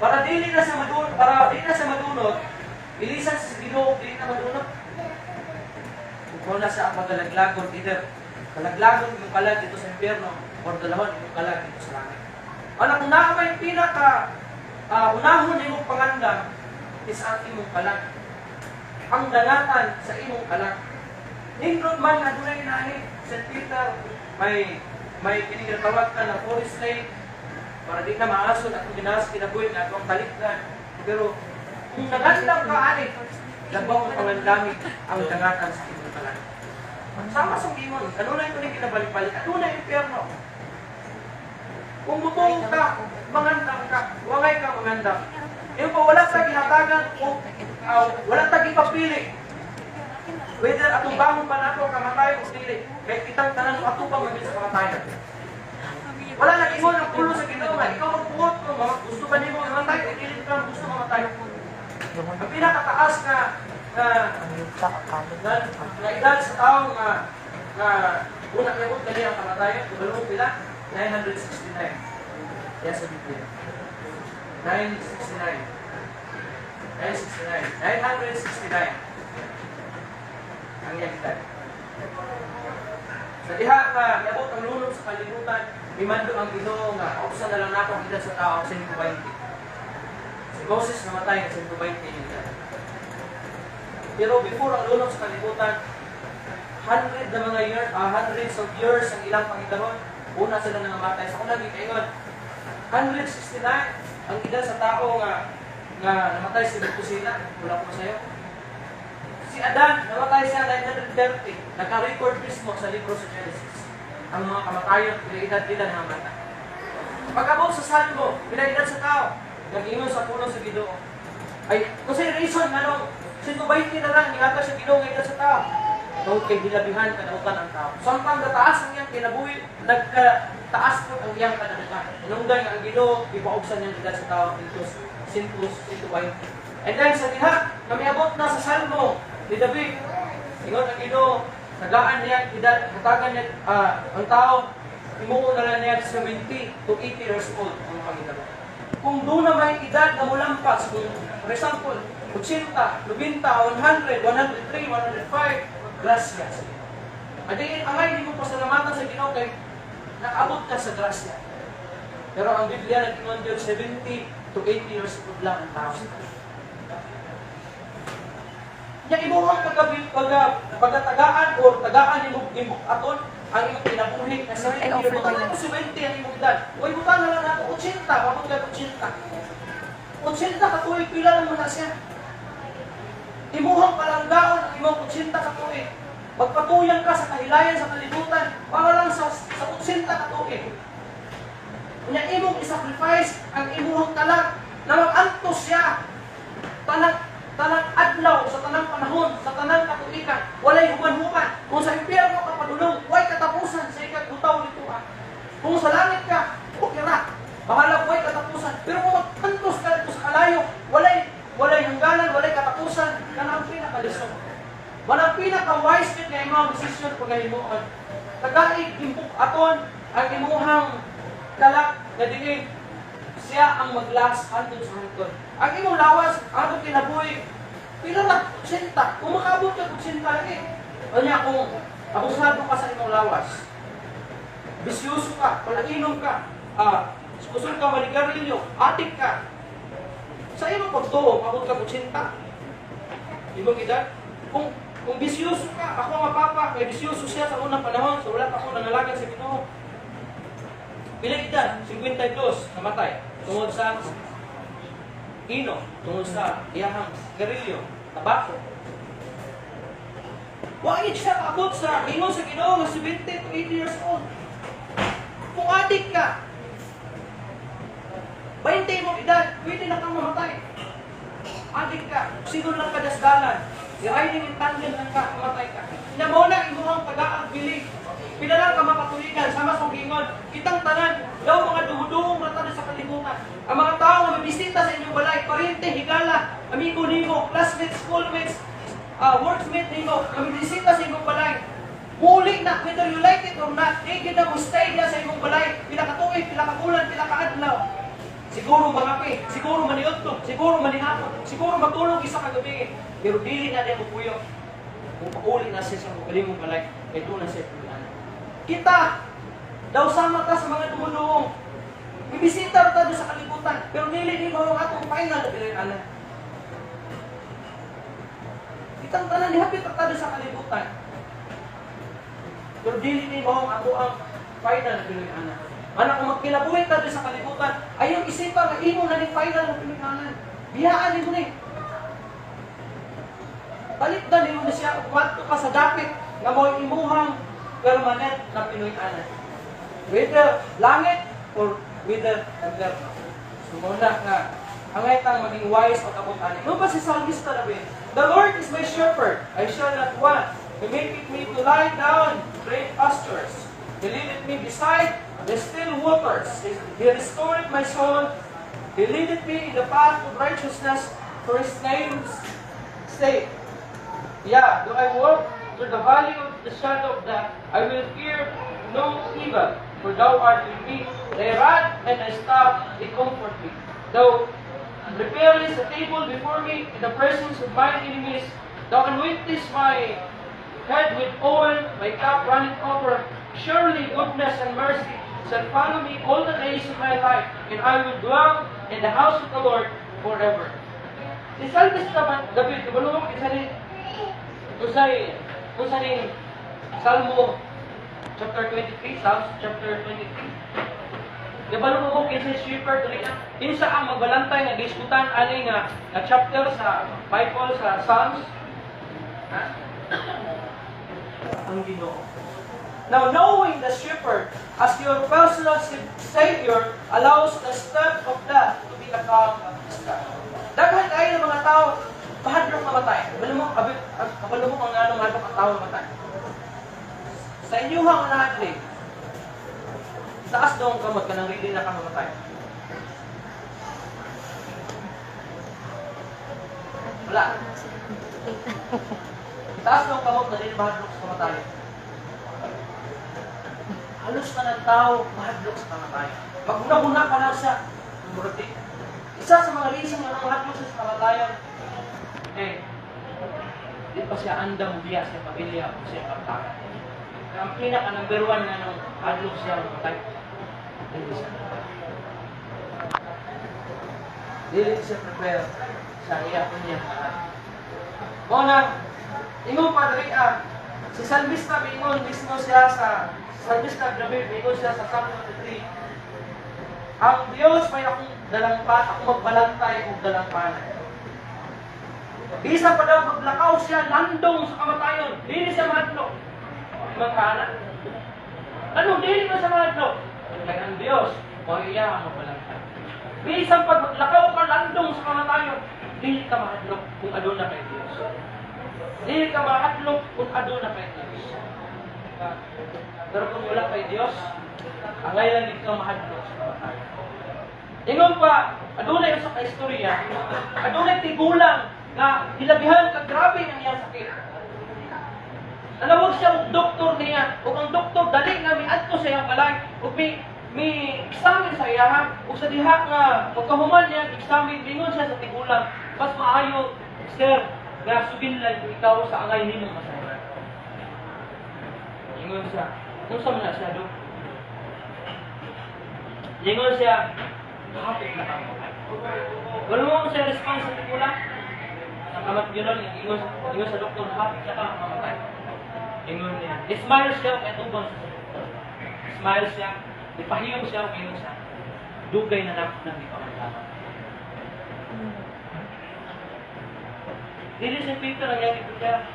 para dili na sa madunot, para dili na sa madunot, ilisan sa Ginoo dili na madunot. Kung na sa magalaglagon, either kalaglagon imong kalag dito sa impyerno or dalahon imong kalag dito sa langit. Ano kung naa may pinaka unahon imong pangandam is ang imong kalag. Ang dangatan sa imong kalag. Nindot man nga dunay nahi St. Peter, may kining ginatawag ka na forest lake para di ka maasol at ginas kinabuhi nga atong talikdan. Pero kung nagandam ka ani, labaw ang pangandami ang dangatan sa imong kalag. Sama sa ingon, ano na ito ni ginabalik-balik? Ano na impyerno? Kung mutuo ka, mangandam ka, wangay ka mangandam. Yung pa wala sa ginatagan o wala ta gipapili. Whether atong bangon pa nato kamatayon o dili, kay kitang tanan atupang man sa kamatayon. Wala nang ingon ang pulo sa Ginoo nga ikaw magbuot kung gusto ba nimo mamatay o dili ka gusto mamatay. Ang pinakataas nga nga nga, nga edad sa tao nga nga una niabot kani ang kamatayon, kabalo mo pila? 969. Yes, sa Biblia. 969. 969. 969. Ang iyang edad. Sa diha nga niabot ang lunod sa kalibutan, mimando ang Ginoo nga kausa na lang nako ang edad sa tao, 120. Si Moses namatay ng 120 yung edad. Pero before ang lunok sa kalibutan, hundred na mga year, hundreds of years ang ilang pangidaron. Una sila nangamatay. Sa unang gikaingon, 169 ang edad sa tao nga nga namatay si Methuselah. Wala ko sa'yo. Si Adan, namatay siya 930. Naka-record mismo sa libro sa Genesis. Ang mga kamatayon, pila edad nila nangamatay. Pag-abot sa Salmo, pila edad sa tao, nag-ingon sa pulong sa Ginoo. Ay, kasi reason, ano, 120 na lang, nihatag sa Ginoo nga edad sa tao. Tungod kay hilabihan kadautan ang tao. Samtang gataas ang iyang kinabuhi, nagkataas po ang iyang kadautan. Hinungdan nga ang Ginoo, ipaugsan niyang edad sa tao into 120. And then sa diha, kami abot na sa Salmo ni David. Ingon ang Ginoo, tagaan niya edad, hatagan niya ang tao, imuo na lang niya 70 to 80 years old ang Panginoon. Kung doon na may edad na mulampas, kung for example, 80, 90, 100, 103, 105, grasya sa Ginoo. Adi angay di mo pasalamatan sa Ginoo kay nakaabot ka sa grasya. Pero ang Biblia nag-ingon diyon, 70 to 80 years old lang ang tao sa Nya imuhang pagkatagaan or tagaan nimo aton ang imong kinabuhi nga 70 Ay, offer years ko old. na. 70 ang imong edad. O ibutang na lang nato 80, mabot ka 80. 80 ka tuig, pila lang mo na siya. Imuhang palanggaon ang imong 80 ka tuig. Magpatuyang ka sa kahilayan sa kalibutan para lang sa 80 ka tuig. Unya imong i-sacrifice ang imuhang kalag na mag-antos siya tanang tanang adlaw, sa tanang panahon, sa tanang katuigan, walay human-human. Kung sa impyerno ka padulong, way katapusan sa ikagutaw nito ah. Kung sa langit ka, okay ra. Bahala, way katapusan. Pero kung mag-antos ka dito sa kalayo, walay walay hangganan, walay katapusan, kana ang pinakalisod. Walang pinaka-wise gid nga imong desisyon pagahimuon. Tagaig gimbuk-aton ang imuhang kalak nga diin siya ang mag-last hantod sa hantod. Ang imong lawas, ang atong kinabuhi, pila lang, 80. Kung makaabot ka 80 lagi. Kanya kung abusado ka sa imong lawas, bisyoso ka, palainom ka, kusog ka manigarilyo, adik ka, sa imong pagtuo, abot ka 80. Imong edad, kung bisyoso ka, ako nga papa, kay bisyoso siya sa unang panahon, so wala pa ako nangalaga sa Ginoo. Pila edad? 52, namatay. Tungod sa ino, tungod sa iyahang garilyo, tabako. Wa gid siya kaabot sa ingon sa Ginoo nga 70 to 80 years old. Kung adik ka, 20 mong edad, pwede na kang mamatay. Adik ka, siguro lang ka dasdalan. Riding in tandem lang ka, mamatay ka. Na mo na imuhang tagaang bili. Pila lang ka makatuligan, sama sa gingon. Kitang tanan, daw mga dumuduong mata sa kalibutan. Ang mga tao nga mabisita sa inyong balay, parente, higala, amigo nimo, classmates, schoolmates, workmate nimo, nga mabisita sa inyong balay. Muli na, whether you like it or not, di gid na mo stay niya sa imong balay, pila ka tuig, pila ka bulan, pila ka adlaw. Siguro mangape, siguro maniudto, siguro manihapon, siguro matulog isa ka gabi. Pero dili na niya mupuyo. Kung pauli na siya sa kaugalingong balay, kay doon na siya pulaan. Kita, daw sama ta sa mga dumudulong. Bibisita ta doon sa kalibutan, pero dili ni mao ang atong final na pinay-anan. Kitang tanan, nihapit ta doon sa kalibutan. Pero dili ni mao ang ato ang final na pinay-anan. Ana kung magkinabuhi ta doon sa kalibutan, ayaw isipa nga imo na ni final na pinay-anan. Biyaan nimo ni. Talikdan nimo na siya ug ka sa dapit nga mao imuhang permanent na Pinoy-anan. Whether langit or whether impyerno. So mao na nga angay tang maging wise o abot ani. No ba si Psalmista David? "The Lord is my shepherd, I shall not want. He maketh me to lie down green pastures. He leadeth me beside the still waters. He restored my soul. He leadeth me in the path of righteousness for his name's sake. Yeah, though I walk through the valley of the shadow of death, I will fear no evil, for thou art with me. Thy rod and thy staff, they comfort me. Thou preparest a table before me in the presence of mine enemies. Thou anointest my head with oil, my cup runneth over. Surely goodness and mercy shall follow me all the days of my life, and I will dwell in the house of the Lord forever." Si Psalmist naman, David, kabalo mo, isa ni Unsay unsa ning Salmo chapter 23, Psalms chapter 23? Kabalo mo ko kinsa shepherd diri na? Kinsa ang magbalantay nga gisgutan ani nga chapter sa Bible, sa Psalms? Ha? Ang Ginoo. Now, knowing the shepherd as your personal savior allows the step of death to be a calm step. Daghan kaayo ng mga tao mahadlok mamatay. Kabalo mo kung ngano mahadlok ang tao mamatay. Sa inyuhang unahan diri, taas daw ang kamot kanang ready na ka mamatay. Wala. Taas daw ang kamot na dili mahadlok sa kamatayon. Halos na ng tao mahadlok sa kamatayon. Maghuna-huna ka na siya. Murati. Isa sa mga reason nga mahadlok siya sa kamatayon, eh, di pa siya andam biya sa pamilya o sa kaptakan. Ang pinaka number one nga nung hadlok siya mamatay, dili siya. Dili siya prepare sa iya niya. Mao na, ingon pa diri si Salmista miingon mismo siya sa Salmista David, miingon siya sa Psalm 23. Ang Dios may akong dalangpan, ako magbalantay og dalangpanan. Bisa pa daw maglakaw siya landong sa kamatayon, dili siya mahadlok. Magkana? Anong dili man sa mahadlok? Kay ang Dios, mao iya ang magbalantay. Bisan pag maglakaw ka landong sa kamatayon, dili ka mahadlok kung aduna kay Dios. Dili ka mahadlok kung aduna kay Dios. Pero kung wala kay Dios, angay lang dito mahadlok sa kamatayon. Ingon pa, adunay usa ka istorya, adunay tigulang nga hilabihan ka grabe ang iyang sakit. Nanawag siya og doktor niya, ug ang doktor dali nga miadto sa iyang balay ug mi examine sa iya, ug sa diha nga pagkahuman niya examine, mingon siya sa tigulang, "Mas maayo, sir, nga sugillan ko ikaw sa angay nimong masayran." Ingon siya, "Unsa man na siya, dok?" Ingon siya, "Hapit na kang mamatay." Wala mo siya response sa tigulang. Ang kamat yun, ingon sa doktor, "Hapit na kang mamatay." Ingon niya, smile siya, kaya tubang siya sa doktor. Smile siya, ipahiyong siya, ingon siya, "Dugay na nako nang ipamandaman." Dili si Peter ang iyang ipita.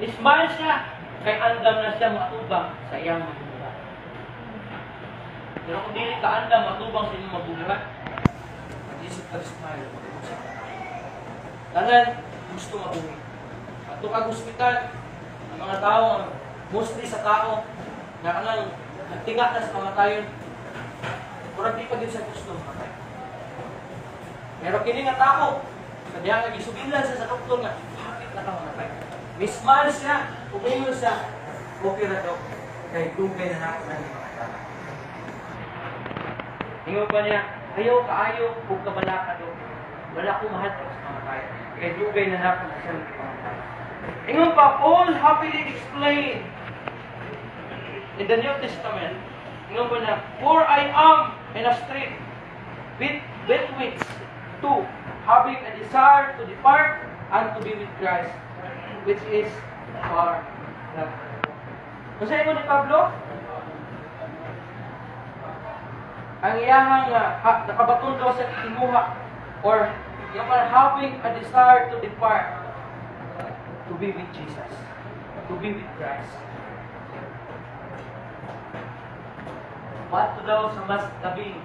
Smile siya, kay andam na siya matubang sa iyang mabubuhat. Pero kung dili ka andam matubang sa iyong mabubuhat, mag-isip ka smile, matubang sa tanan, gusto mabuhi. At kag ospital, ang mga tao, mostly sa tao, na kanang nagtinga na sa kamatayon, murag di pa din siya gusto mamatay. Pero kini nga tao, sa diha nga gisugilan siya sa doktor nga, "Hapit na ka mamatay." May smile siya, umingon siya, "Okay na, dok, kay dugay na nako nang mamatay." Ingon pa niya, "Ayaw kaayo ug kabalaka, dok. Wala ko mahadlok sa kamatayon. Kay dugay na nako na siyang mamatay." Ingon pa, Paul happily explained in the New Testament, ingon pa na, "For I am in a strait betwixt two, having a desire to depart and to be with Christ, which is far better." Kung sa ingon ni Pablo, ang iyahang nakabaton daw sa tinguha or yung having a desire to depart to be with Jesus, to be with Christ. Pato daw sa mas labing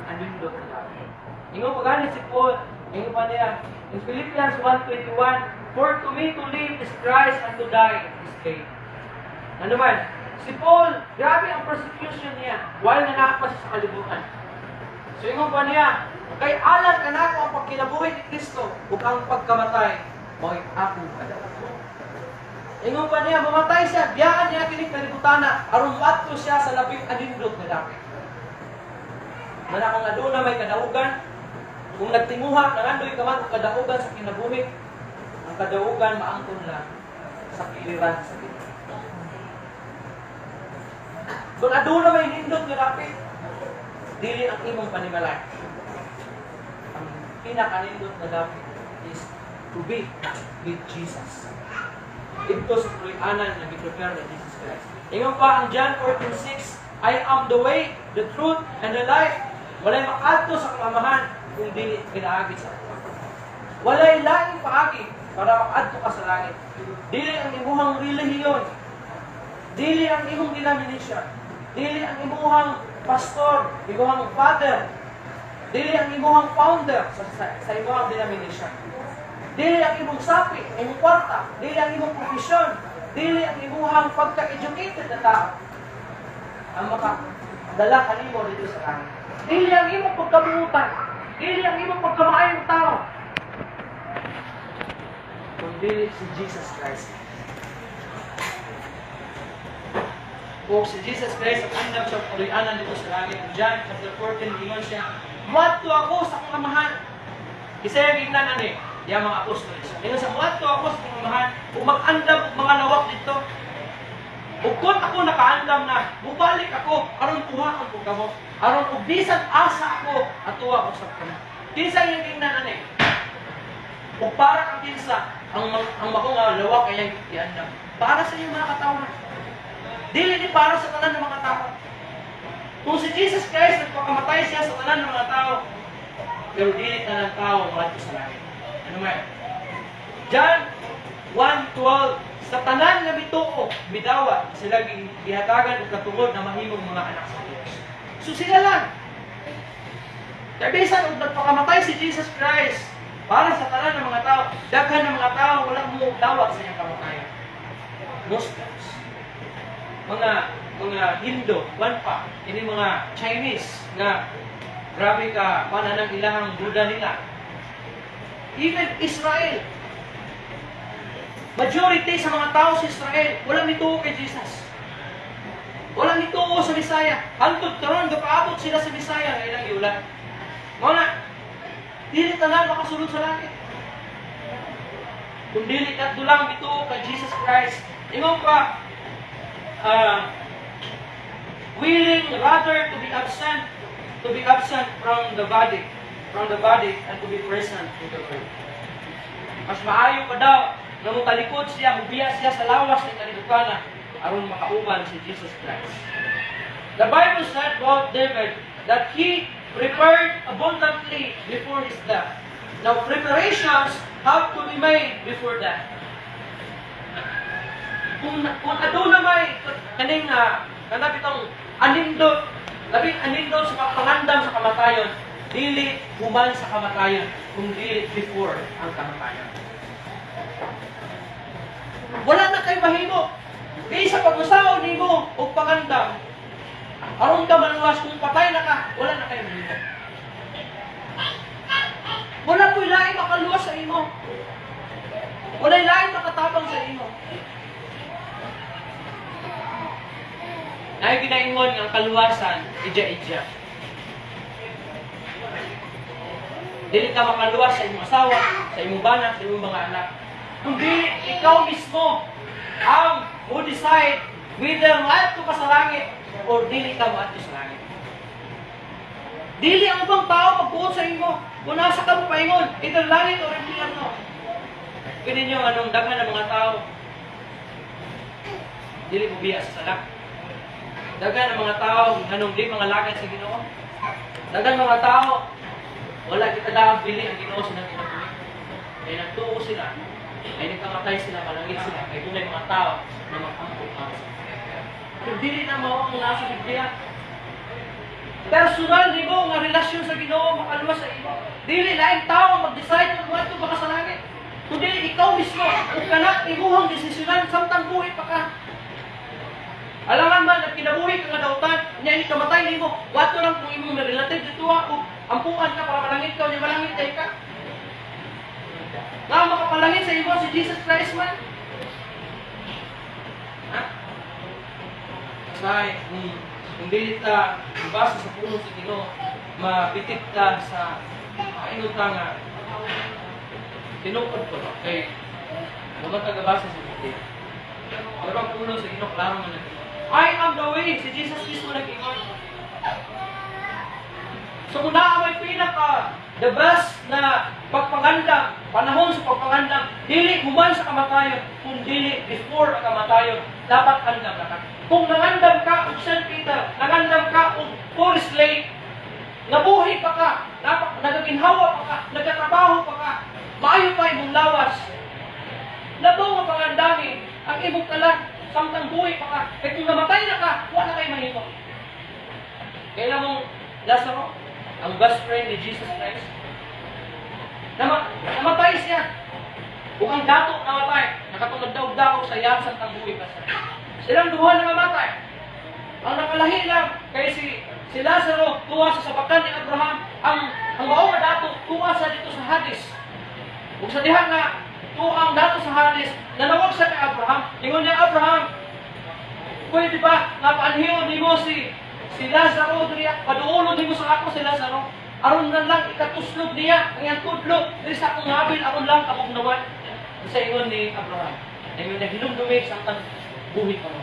anindot na labi. Ingon pa gani si Paul, ingon pa niya, in Philippians 1:21, "For to me to live is Christ and to die is gain." Ano man, si Paul, grabe ang persecution niya while nanaa pa siya sa kalibutan. So ingon pa niya, "Kay alang kanako ang pagkinabuhi ni Kristo ug ang pagkamatay mao'y akong kadaugan." Ingon pa niya, mamatay siya, biyaan niya kining kalibutana aron moadto siya sa labing anindot nga dapit. Mana kung aduna may kadaugan, kung nagtinguha, nangandoy ka man og kadaugan sa kinabuhi, ang kadaugan maangkon lang sa kiliran sa Ginoo. Kung aduna may nindot nga dapit, dili ang imong panimalay. Ang pinakanindot na dapit is to be with Jesus. Didto sa puloy-anan nga gi-prepare ni Jesus Christ. Ingon pa ang John 14:6, "I am the way, the truth, and the life. Walay makaadto sa akong Amahan kung dili pinaagi sa ako." Walay laing paagi para makaadto ka sa langit. Dili ang imuhang relihiyon. Dili ang imong denomination. Dili ang imuhang pastor, imuhang father. Dili ang imuhang founder sa imuhang denomination. Dili ang imong sapi, imong kwarta. Dili ang imong profesyon. Dili ang imuhang pagka-educated na tao ang makadala kanimo didto sa langit. Dili ang imong pagkabuutan. Dili ang imong pagkamaayong tao. Kundi si Jesus Christ. Kung si Jesus Christ ang andam sa puloy-anan didto sa langit, in John chapter 14, ingon siya, "Muadto ako sa akong Amahan." Isa yung gingnan ani, yung mga apostles. Ingon siya, "Muadto ako sa akong Amahan, ug mag-andam og mga lawak didto. Ug kung ako nakaandam na, mubalik ako, aron kuhaan ko kamo. Aron og bisan asa ako, atuwa usab kamo." Kinsa yung gingnan ani? Ug para kang kinsa, ang mao nga lawak ay giandam? Para sa iyong mga katawhan. Dili ni para sa tanan ng mga tao. Kung si Jesus Christ nagpakamatay siya sa tanan ng mga tao, pero dili tanan tao moadto sa langit. Ano man? John 1:12, "Sa tanan nga mituo, midawat, sila gihatagan og katungod na mahimong mga anak sa Dios." So sila lang. Kaya bisan og nagpakamatay si Jesus Christ para sa tanan ng mga tao, daghan ng mga tao wala mo dawat sa iyang kamatayon. Muslims, mga Hindu, one pa, ini mga Chinese nga grabe ka pananang ilahang Buddha nila. Even Israel. Majority sa mga tao sa Israel, wala mituo kay Jesus. Wala mituo sa Messiah. Hangtod karon gapaabot sila sa Messiah nga ilang giulat. Mao na, dili tanan makasulod sa langit. Kung dili kadto lang mituo kay Jesus Christ. Ingon pa, willing rather to be absent from the body and to be present with the Lord. Mas maayo pa daw nga motalikod siya, mubiya siya sa lawas ng kalibukana aron makauban si Jesus Christ. The Bible said about David that he prepared abundantly before his death. Now, preparations have to be made before death. Kung aduna may kaning kana bitong anindot, labing anindot sa pagpangandam sa kamatayon, dili human sa kamatayon, kung dili before ang kamatayon. Wala na kay mahimo. Kaysa pag-usaon nimo og pangandam, aron ka maluwas, kung patay na ka, wala na kay mahimo. Wala po'y laing makaluwas sa imo. Wala'y laing makatabang sa imo. Naay ginaingon nga kaluwasan, ija-ija. Dili ka makaluwas sa imong asawa, sa imong bana, sa imong mga anak. Kundi ikaw mismo ang mo decide whether moadto ka sa langit or dili ka moadto sa langit. Dili ang ubang tao magbuot sa imo. Kung nasa ka mo paingon, either langit or impyerno. Kini ninyo anong daghan ng mga tao dili mo biya sa sala. Daghan ng mga tao nganong di mga lagad sa Ginoo. Daghan mga tao wala kita daang bili ang Ginoo sa nang kinabuhi. Kaya nagtuo sila, ay nagkamatay sila, malangit sila, kay dunay mga tao na mag-ampo para sa kanila. Pero dili na mao ang nasa Biblia. Personal nimo nga relasyon sa Ginoo makaluwas sa imo. Dili laing tao ang mag-decide kung moadto ba ka sa langit. Kundi ikaw mismo ug kana imuhang desisyonan samtang buhi pa ka. Alangan man nagkinabuhi ka nga dautan, nya ini kamatay nimo, wato lang kung imong relative dito ug ampuan ka para malangit ka, nya malangit kay ka. Nga makapalangit sa imo si Jesus Christ man. Ha? Say, kung dili ta basa sa pulong sa Ginoo, mabitit ta sa maingon ta nga tinukod ko no kay wala ta gabasa sa Biblia. Pero ang pulong sa Ginoo klaro man nag "I am the way," si Jesus mismo nag-ingon. So kung naa may pinaka The best na pagpangandam, panahon sa pagpangandam, dili human sa kamatayon, kung dili before ang kamatayon, dapat andam na ka. Kung nangandam ka og St. Peter, nangandam ka og Forest Lake, nabuhi pa ka, nagaginhawa pa ka, nagatrabaho pa ka, maayo pa imong lawas. Labaw nga pangandami ang imong kalag samtang buhi pa ka. Kay kung namatay na ka, wala kay mahimo. Kailan mong Lazaro, ang best friend ni Jesus Christ, namatay siya. Ug ang dato namatay, nakatong nagdaog-daog sa iyang samtang buhi pa siya. Silang duha na namatay. Ang nakalahi lang kay si Lazaro tuwa sa sabakan ni Abraham, ang mao nga dato tuwa sa dito sa Hades. Ug sa diha nga tuwa ang dato sa Hades, nanawag siya kay Abraham. Ingon niya, "Abraham, pwede ba nga paanhion nimo si Lazaro diri, paduolon nimo sa ako si Lazaro? Aron na lang ikatuslog niya ang iyang tudlo diri sa akong ngabil, aron lang kabugnawan." Sa ingon ni Abraham, ingon niya, "Hinumdumi samtang buhi pa mo.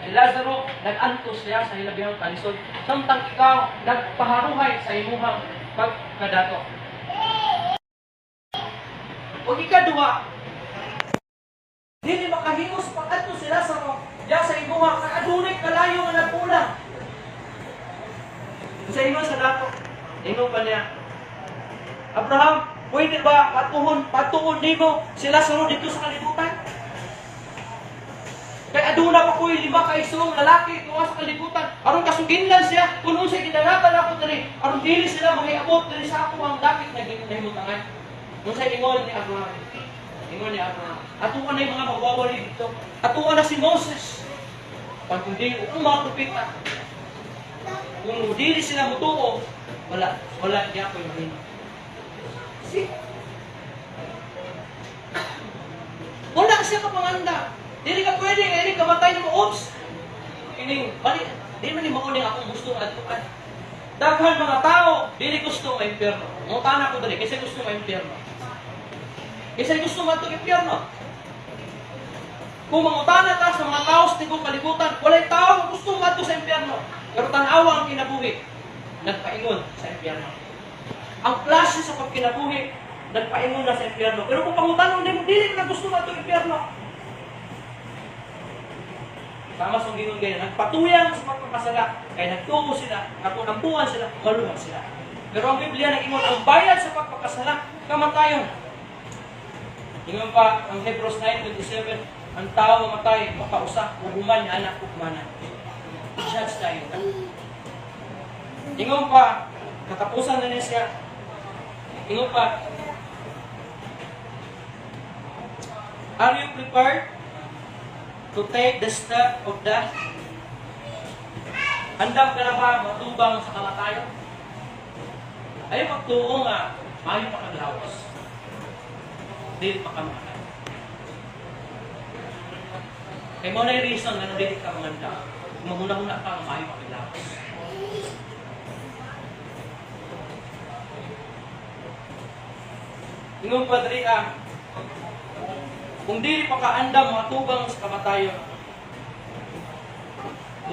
Si Lazaro, nag-antos siya sa hilabihang kalisod, samtang ikaw nagpaharuhay sa imuhang pagkadato." Ug ikaduha, dili makahimos pag-adto si Lazaro diya sa imuha kay adunay kalayo nga nagkulang. Sa ingon sa dato, ingon pa niya, "Abraham, pwede ba patuhon nimo si Lazaro dito sa kalibutan? Kay aduna pa ko'y lima ka igsoong lalaki tuwa sa kalibutan. Aron kasuginlan siya kung unsay gidanatan ako diri, aron dili sila mahiabot diri sa ako ang dapit na nahimutangan." Unsay ingon ni Abraham? Ingon ni Abraham, "Atoa na yung mga magwawali dito. Atoa na si Moses. Pag kundi ang mga propeta. Kung dili sila mutuo, wala, wala di ako'y mahimo." See? Wala siya kapanganda. Dili ka pwede nga ini kamatay na mo, oops. Kining mali, di man ni mao ning akong gusto nga adtuan. Daghan mga tao dili gusto nga impyerno. Mangutana ko dali, kinsa gusto nga impyerno? Kinsa gusto nga impyerno? Kung mangutana ta sa mga tao sa tigong kalibutan, walay tao nga gusto ngadto sa impyerno. Pero tan-awa ang kinabuhi, nagpaingon sa impyerno. Ang klase sa pagkinabuhi, nagpaingon na sa impyerno. Pero kung pangutana mo, dili na gusto ngadto impyerno. Tama sa gingon ganyan, nagpatuyang sa pagpapasala, kay nagtuo sila, napunampuan sila, maluwag sila. Pero ang Biblia nag-ingon, ang bayad sa pagpapasala, kamatayon. Ingon pa ang Hebrews 9:27, ang tao mamatay, makausa, ug human niya anak ugmanan. Judge tayo. Ingon pa, katapusan na niya siya. Ingon pa, are you prepared to take the step of death? Handam ka na ba matubang sa kamatayon? Ay magtuo nga, maayo pa kag lawas. Dili pa ka mamatay. Kay mao na reason nga dili ka manganda. Kung maghuna-huna ka, maayo pa kag lawas. Ingon pa diri kung dili pa ka andam matubang sa kamatayon,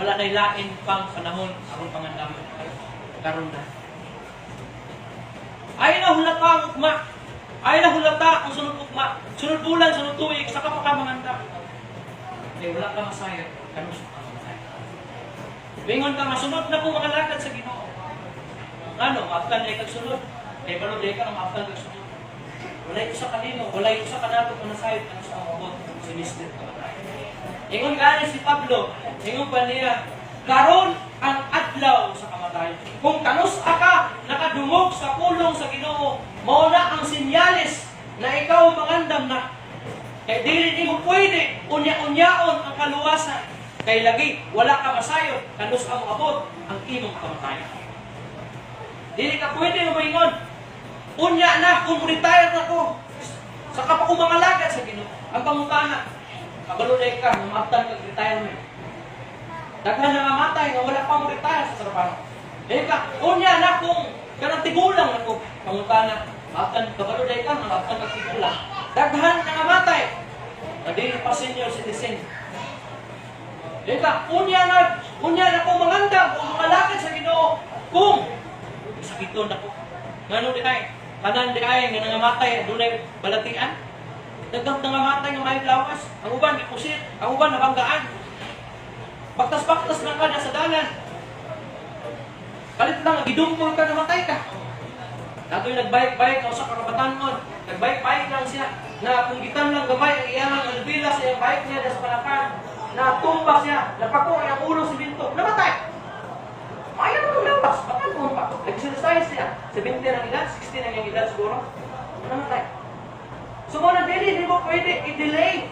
wala na'y lain pang panahon aron pangandaman. Karon na. Ay na hulata ang ugma. Ay na hulata ang sunod ugma. Sunod bulan, sunod tuig, saka pa ka mangandam. Kaya wala ka masayod, kanus ka mamatay. Mingon ka, masunod na po mga lakad sa Ginoo. Ano, maaftan na kag sunod. Kay balo di ka nga maaftan kag sunod. Wala usa ka nimo, wala usa ka nato kung nasayod kanus ang mabot si Mr. Kamatay. Ingon gani si Pablo, ingon pa niya, karon ang adlaw sa kamatayon. Kung kanus ka nakadungog sa pulong sa Ginoo, mao na ang senyales na ikaw mangandam na. Kay dili nimo pwede unya-unyaon ang kaluwasan. Kay lagi wala ka masayod kanus ang moabot ang imong kamatayon. Dili ka pwede moingon, unya na kung retire na ko. Saka pa ko mangalagad sa Ginoo. Ang pangutana, kabalo na ka, maabtan kag retirement. Daghan na mamatay nga wala pa mo retire sa trabaho. Dili ka, unya na kung kanang tigulang na ko. Pangutana, maabtan kabalo na ka, maabtan kag tigulang. Daghan na mamatay nga dili pa senior citizen. Dili ka, unya na ko mangandam o mangalagad sa Ginoo kung sakiton na ko. Ngano di ay? Tanan di ay nga nangamatay dunay balatian. Daghang nangamatay nga may lawas. Ang uban gipusit, ang uban nabanggaan. Baktas-baktas lang ka na sa dalan. Kalit lang, gidumpol ka, namatay ka. Natoy nagbike-bike ka usa ka kabatanon. Nagbike-bike lang siya. Na kung gitan lang gamay ang iyang manubila sa iyang bike niya sa palakan. Natumba siya, napako ang iyang ulo sa binto, namatay. Ayaw mo lawas, batan pa. Nag-exercise siya. 70 ang edad, 16 ang iyang edad siguro. Namatay. So mo na dili, di mo pwede i-delay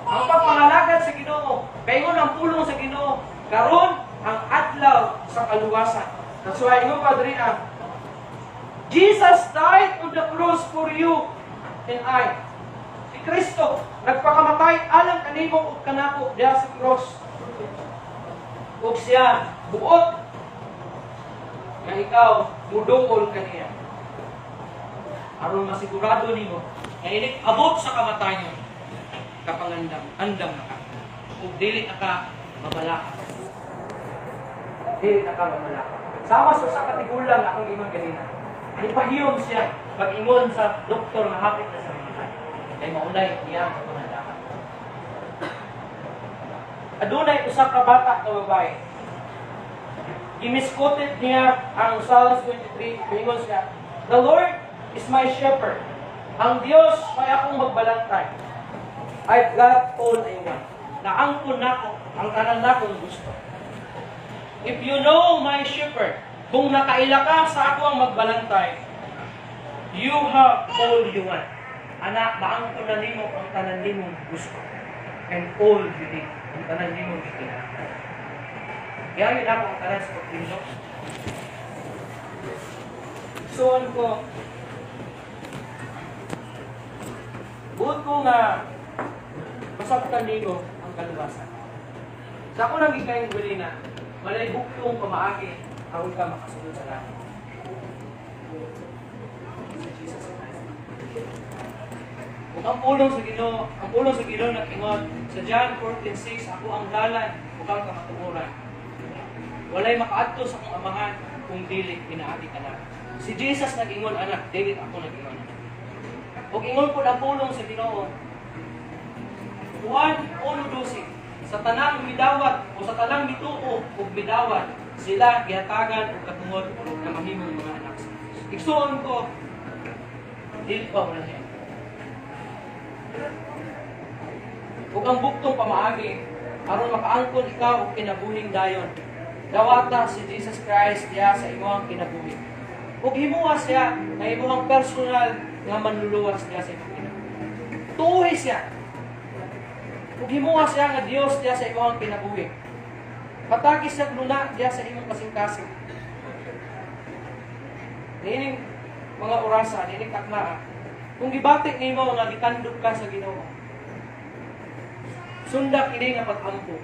ang pagpangalagad sa Ginoo. Kay ang pulong sa Ginoo, karon ang adlaw sa kaluwasan. That's why ingon pa diri ah, Jesus died on the cross for you and I. Si Kristo nagpakamatay alang kanimo ug kanako diha sa cross. Ug siya buot nga ikaw muduol kaniya. Aron masigurado nimo nga inig abot sa kamatayon, kapangandam, andam na ka. Ug dili na ka mabalaka. Dili na ka mabalaka. Sama sa usa ka tigulang akong ingon ganina. Nipahiyom siya pag-ingon sa doktor nga hapit na sa mamatay. Kay maunay niya ang kapangandaman. Adunay usa ka bata nga babae. Gimisquoted niya ang Psalms 23. Ingon siya, "The Lord is my shepherd. Ang Dios may akong magbalantay. I've got all I want." Naangkon nako ang tanan nakong gusto. If you know my shepherd, kung nakaila ka sa ako ang magbalantay, you have all you want. Anak, maangkon na nimo ang tanan nimong gusto. And all you need. Ang tanan nimong kinahanglan. Kaya yun ako ang tanan sa pagtindog. So, ano ko, buot ko nga masabtan nimo ang kaluwasan. Sa ako lang gikayong na, walay buktong pamaagi aron ka makasulod sa langit. Si Jesus Christ. Ug ang pulong sa Ginoo, ang pulong sa Ginoo nag-ingon sa John 14:6, "Ako ang dalan ug ang kamatuoran. Walay makaadto sa akong Amahan kung dili pinaagi kanako." Si Jesus nag-ingon, anak, dili ako nag-ingon. Ug ingon po ang pulong sa Ginoo, Juan 1:12, sa tanang midawat o sa tanang mituo ug midawat, sila gihatagan og katungod na mahimong mga anak sa Diyos. Igsuon ko, dili pa wala niya. Ug ang buktong pamaagi aron makaangkon ikaw og kinabuhing dayon, dawata si Jesus Christ diha sa imong kinabuhi. Ug himuha siya nga imong personal nga manluluwas diha sa imong kinabuhi. Tuuhi siya. Ug himuha siya nga Dios diha sa imong kinabuhi. Patagi siya luna diha sa imong kasing-kasing. Niining mga orasa, niining taknaa, kung gibati nimo nga gitandog ka sa Ginoo, sunda kini nga pag-ampo.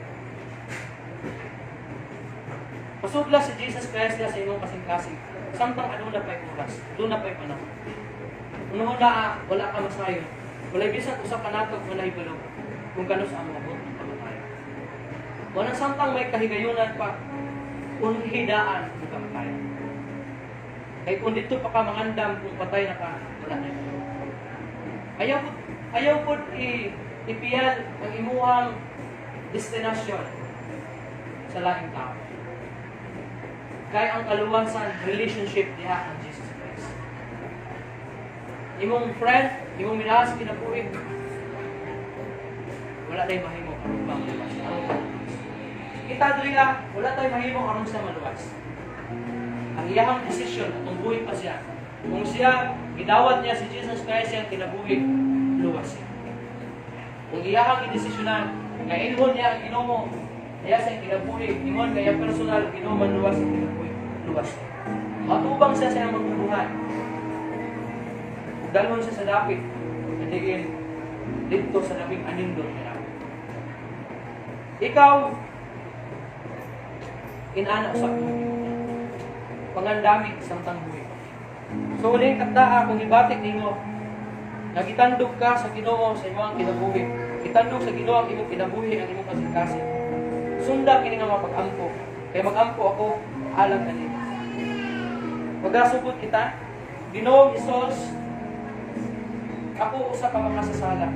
Pasudla si Jesus Christ diha sa imong kasing-kasing. Samtang aduna pa'y oras, aduna pa'y panahon. Unong na wala ka masayon. Walay bisan usa ka natog walay balo kung kanus-a moabot ang kamatayon. Walang samtang may kahigayunan pa, unhidaan ang kamatayon. Kay kung dito pa ka mangandam kung patay na ka, wala na yun. Ayaw po ipiyal ang imuhang destinasyon sa laing tao. Kay ang kaluwasan, relationship diha ang Jesus Christ. Imong friend, imong minahal sa kinabuhi, wala tayong mahimo aron pa maluwas. Aron pa maluwas. Kita diri ah, wala tayong mahimo aron sa maluwas. Ang iyahang desisyon atong buhi pa siya. Kung siya gidawat niya si Jesus Christ siyang kinabuhi, luwas siya. Kung iyahang gidesisyonan nga ilhon niya ang Ginoo niya sa kinabuhi, ingon kaya personal Ginoo manluwas sa kinabuhi, luwas siya. Matubang siya sa iyang magbubuhat. Ug dalhon siya sa dapit, diin didto sa labing anindot nga dapit. Ikaw, inana sa pangandami samtang buhi. So uling takdaa, kung ibati nimo nagitandog ka sa Ginoo sa imong kinabuhi, itandog sa Ginoo ang imong kinabuhi, ang imong kasing-kasing. Sunda kini nga mga pag-ampo. Kay mag-ampo ako alang kanimo. Magasugod kita. Ginoong Hesus, ako usa ka makasasala.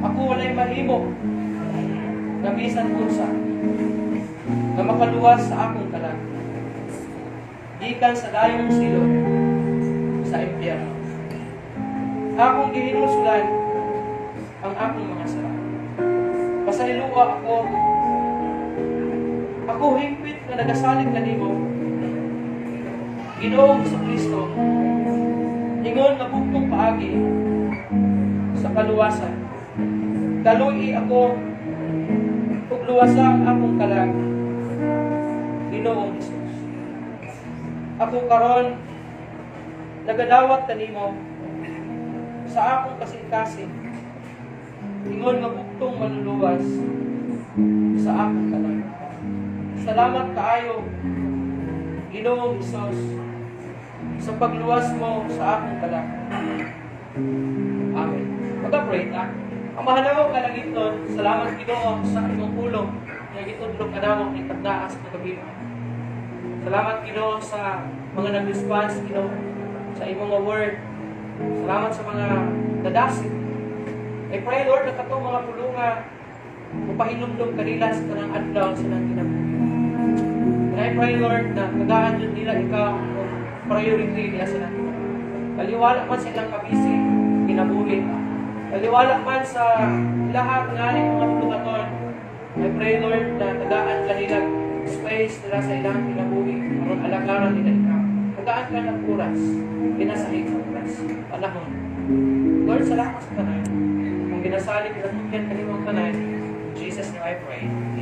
Ako walay mahimo nga bisan unsa nga makaluwas sa akong kalag gikan sa dayong silot sa impyerno. Akong gihinulsulan ang akong mga sala. Pasayloa ako. Ako hingpit nga nagasalig kanimo, Ginoong Kristo, ingon nga bugtong paagi sa kaluwasan. Kaluy-i ako ug luwasa ang akong kalag, Ginoong Hesus. Ako karon nagadawat kanimo sa akong kasing-kasing ingon nga bugtong manluluwas sa akong kalag. Salamat kaayo, Ginoong Hesus, sa pagluwas mo sa akong kalag. Amen. Mag-pray ta. Amahan namo nga langitnon, salamat, Ginoo, sa imong pulong nga gitudlo kanamo ning takdaa sa kagabi. Salamat, Ginoo, sa mga nag-response, Ginoo, sa imong mga word. Salamat sa mga nadasig. I pray, Lord, na katong mga pulunga mupahinumdom kanila sa tanang adlaw sa ilang kinabuhi. And I pray, Lord, na tagaan jud nila ikaw og priority nila sa ilang kinabuhi. Baliwala man sa ilang kabisi, kinabuhi. Baliwala man sa lahat nga mga buluhaton. I pray, Lord, na tagaan kanila space nila sa ilang kinabuhi aron alagaran nila ikaw. Tagaan ka ng oras, ginasahig sa oras, panahon. Lord, salamat sa tanan. Kung ginasalig, ginatugyan kanimo ang tanan. In Jesus' name I pray. Amen.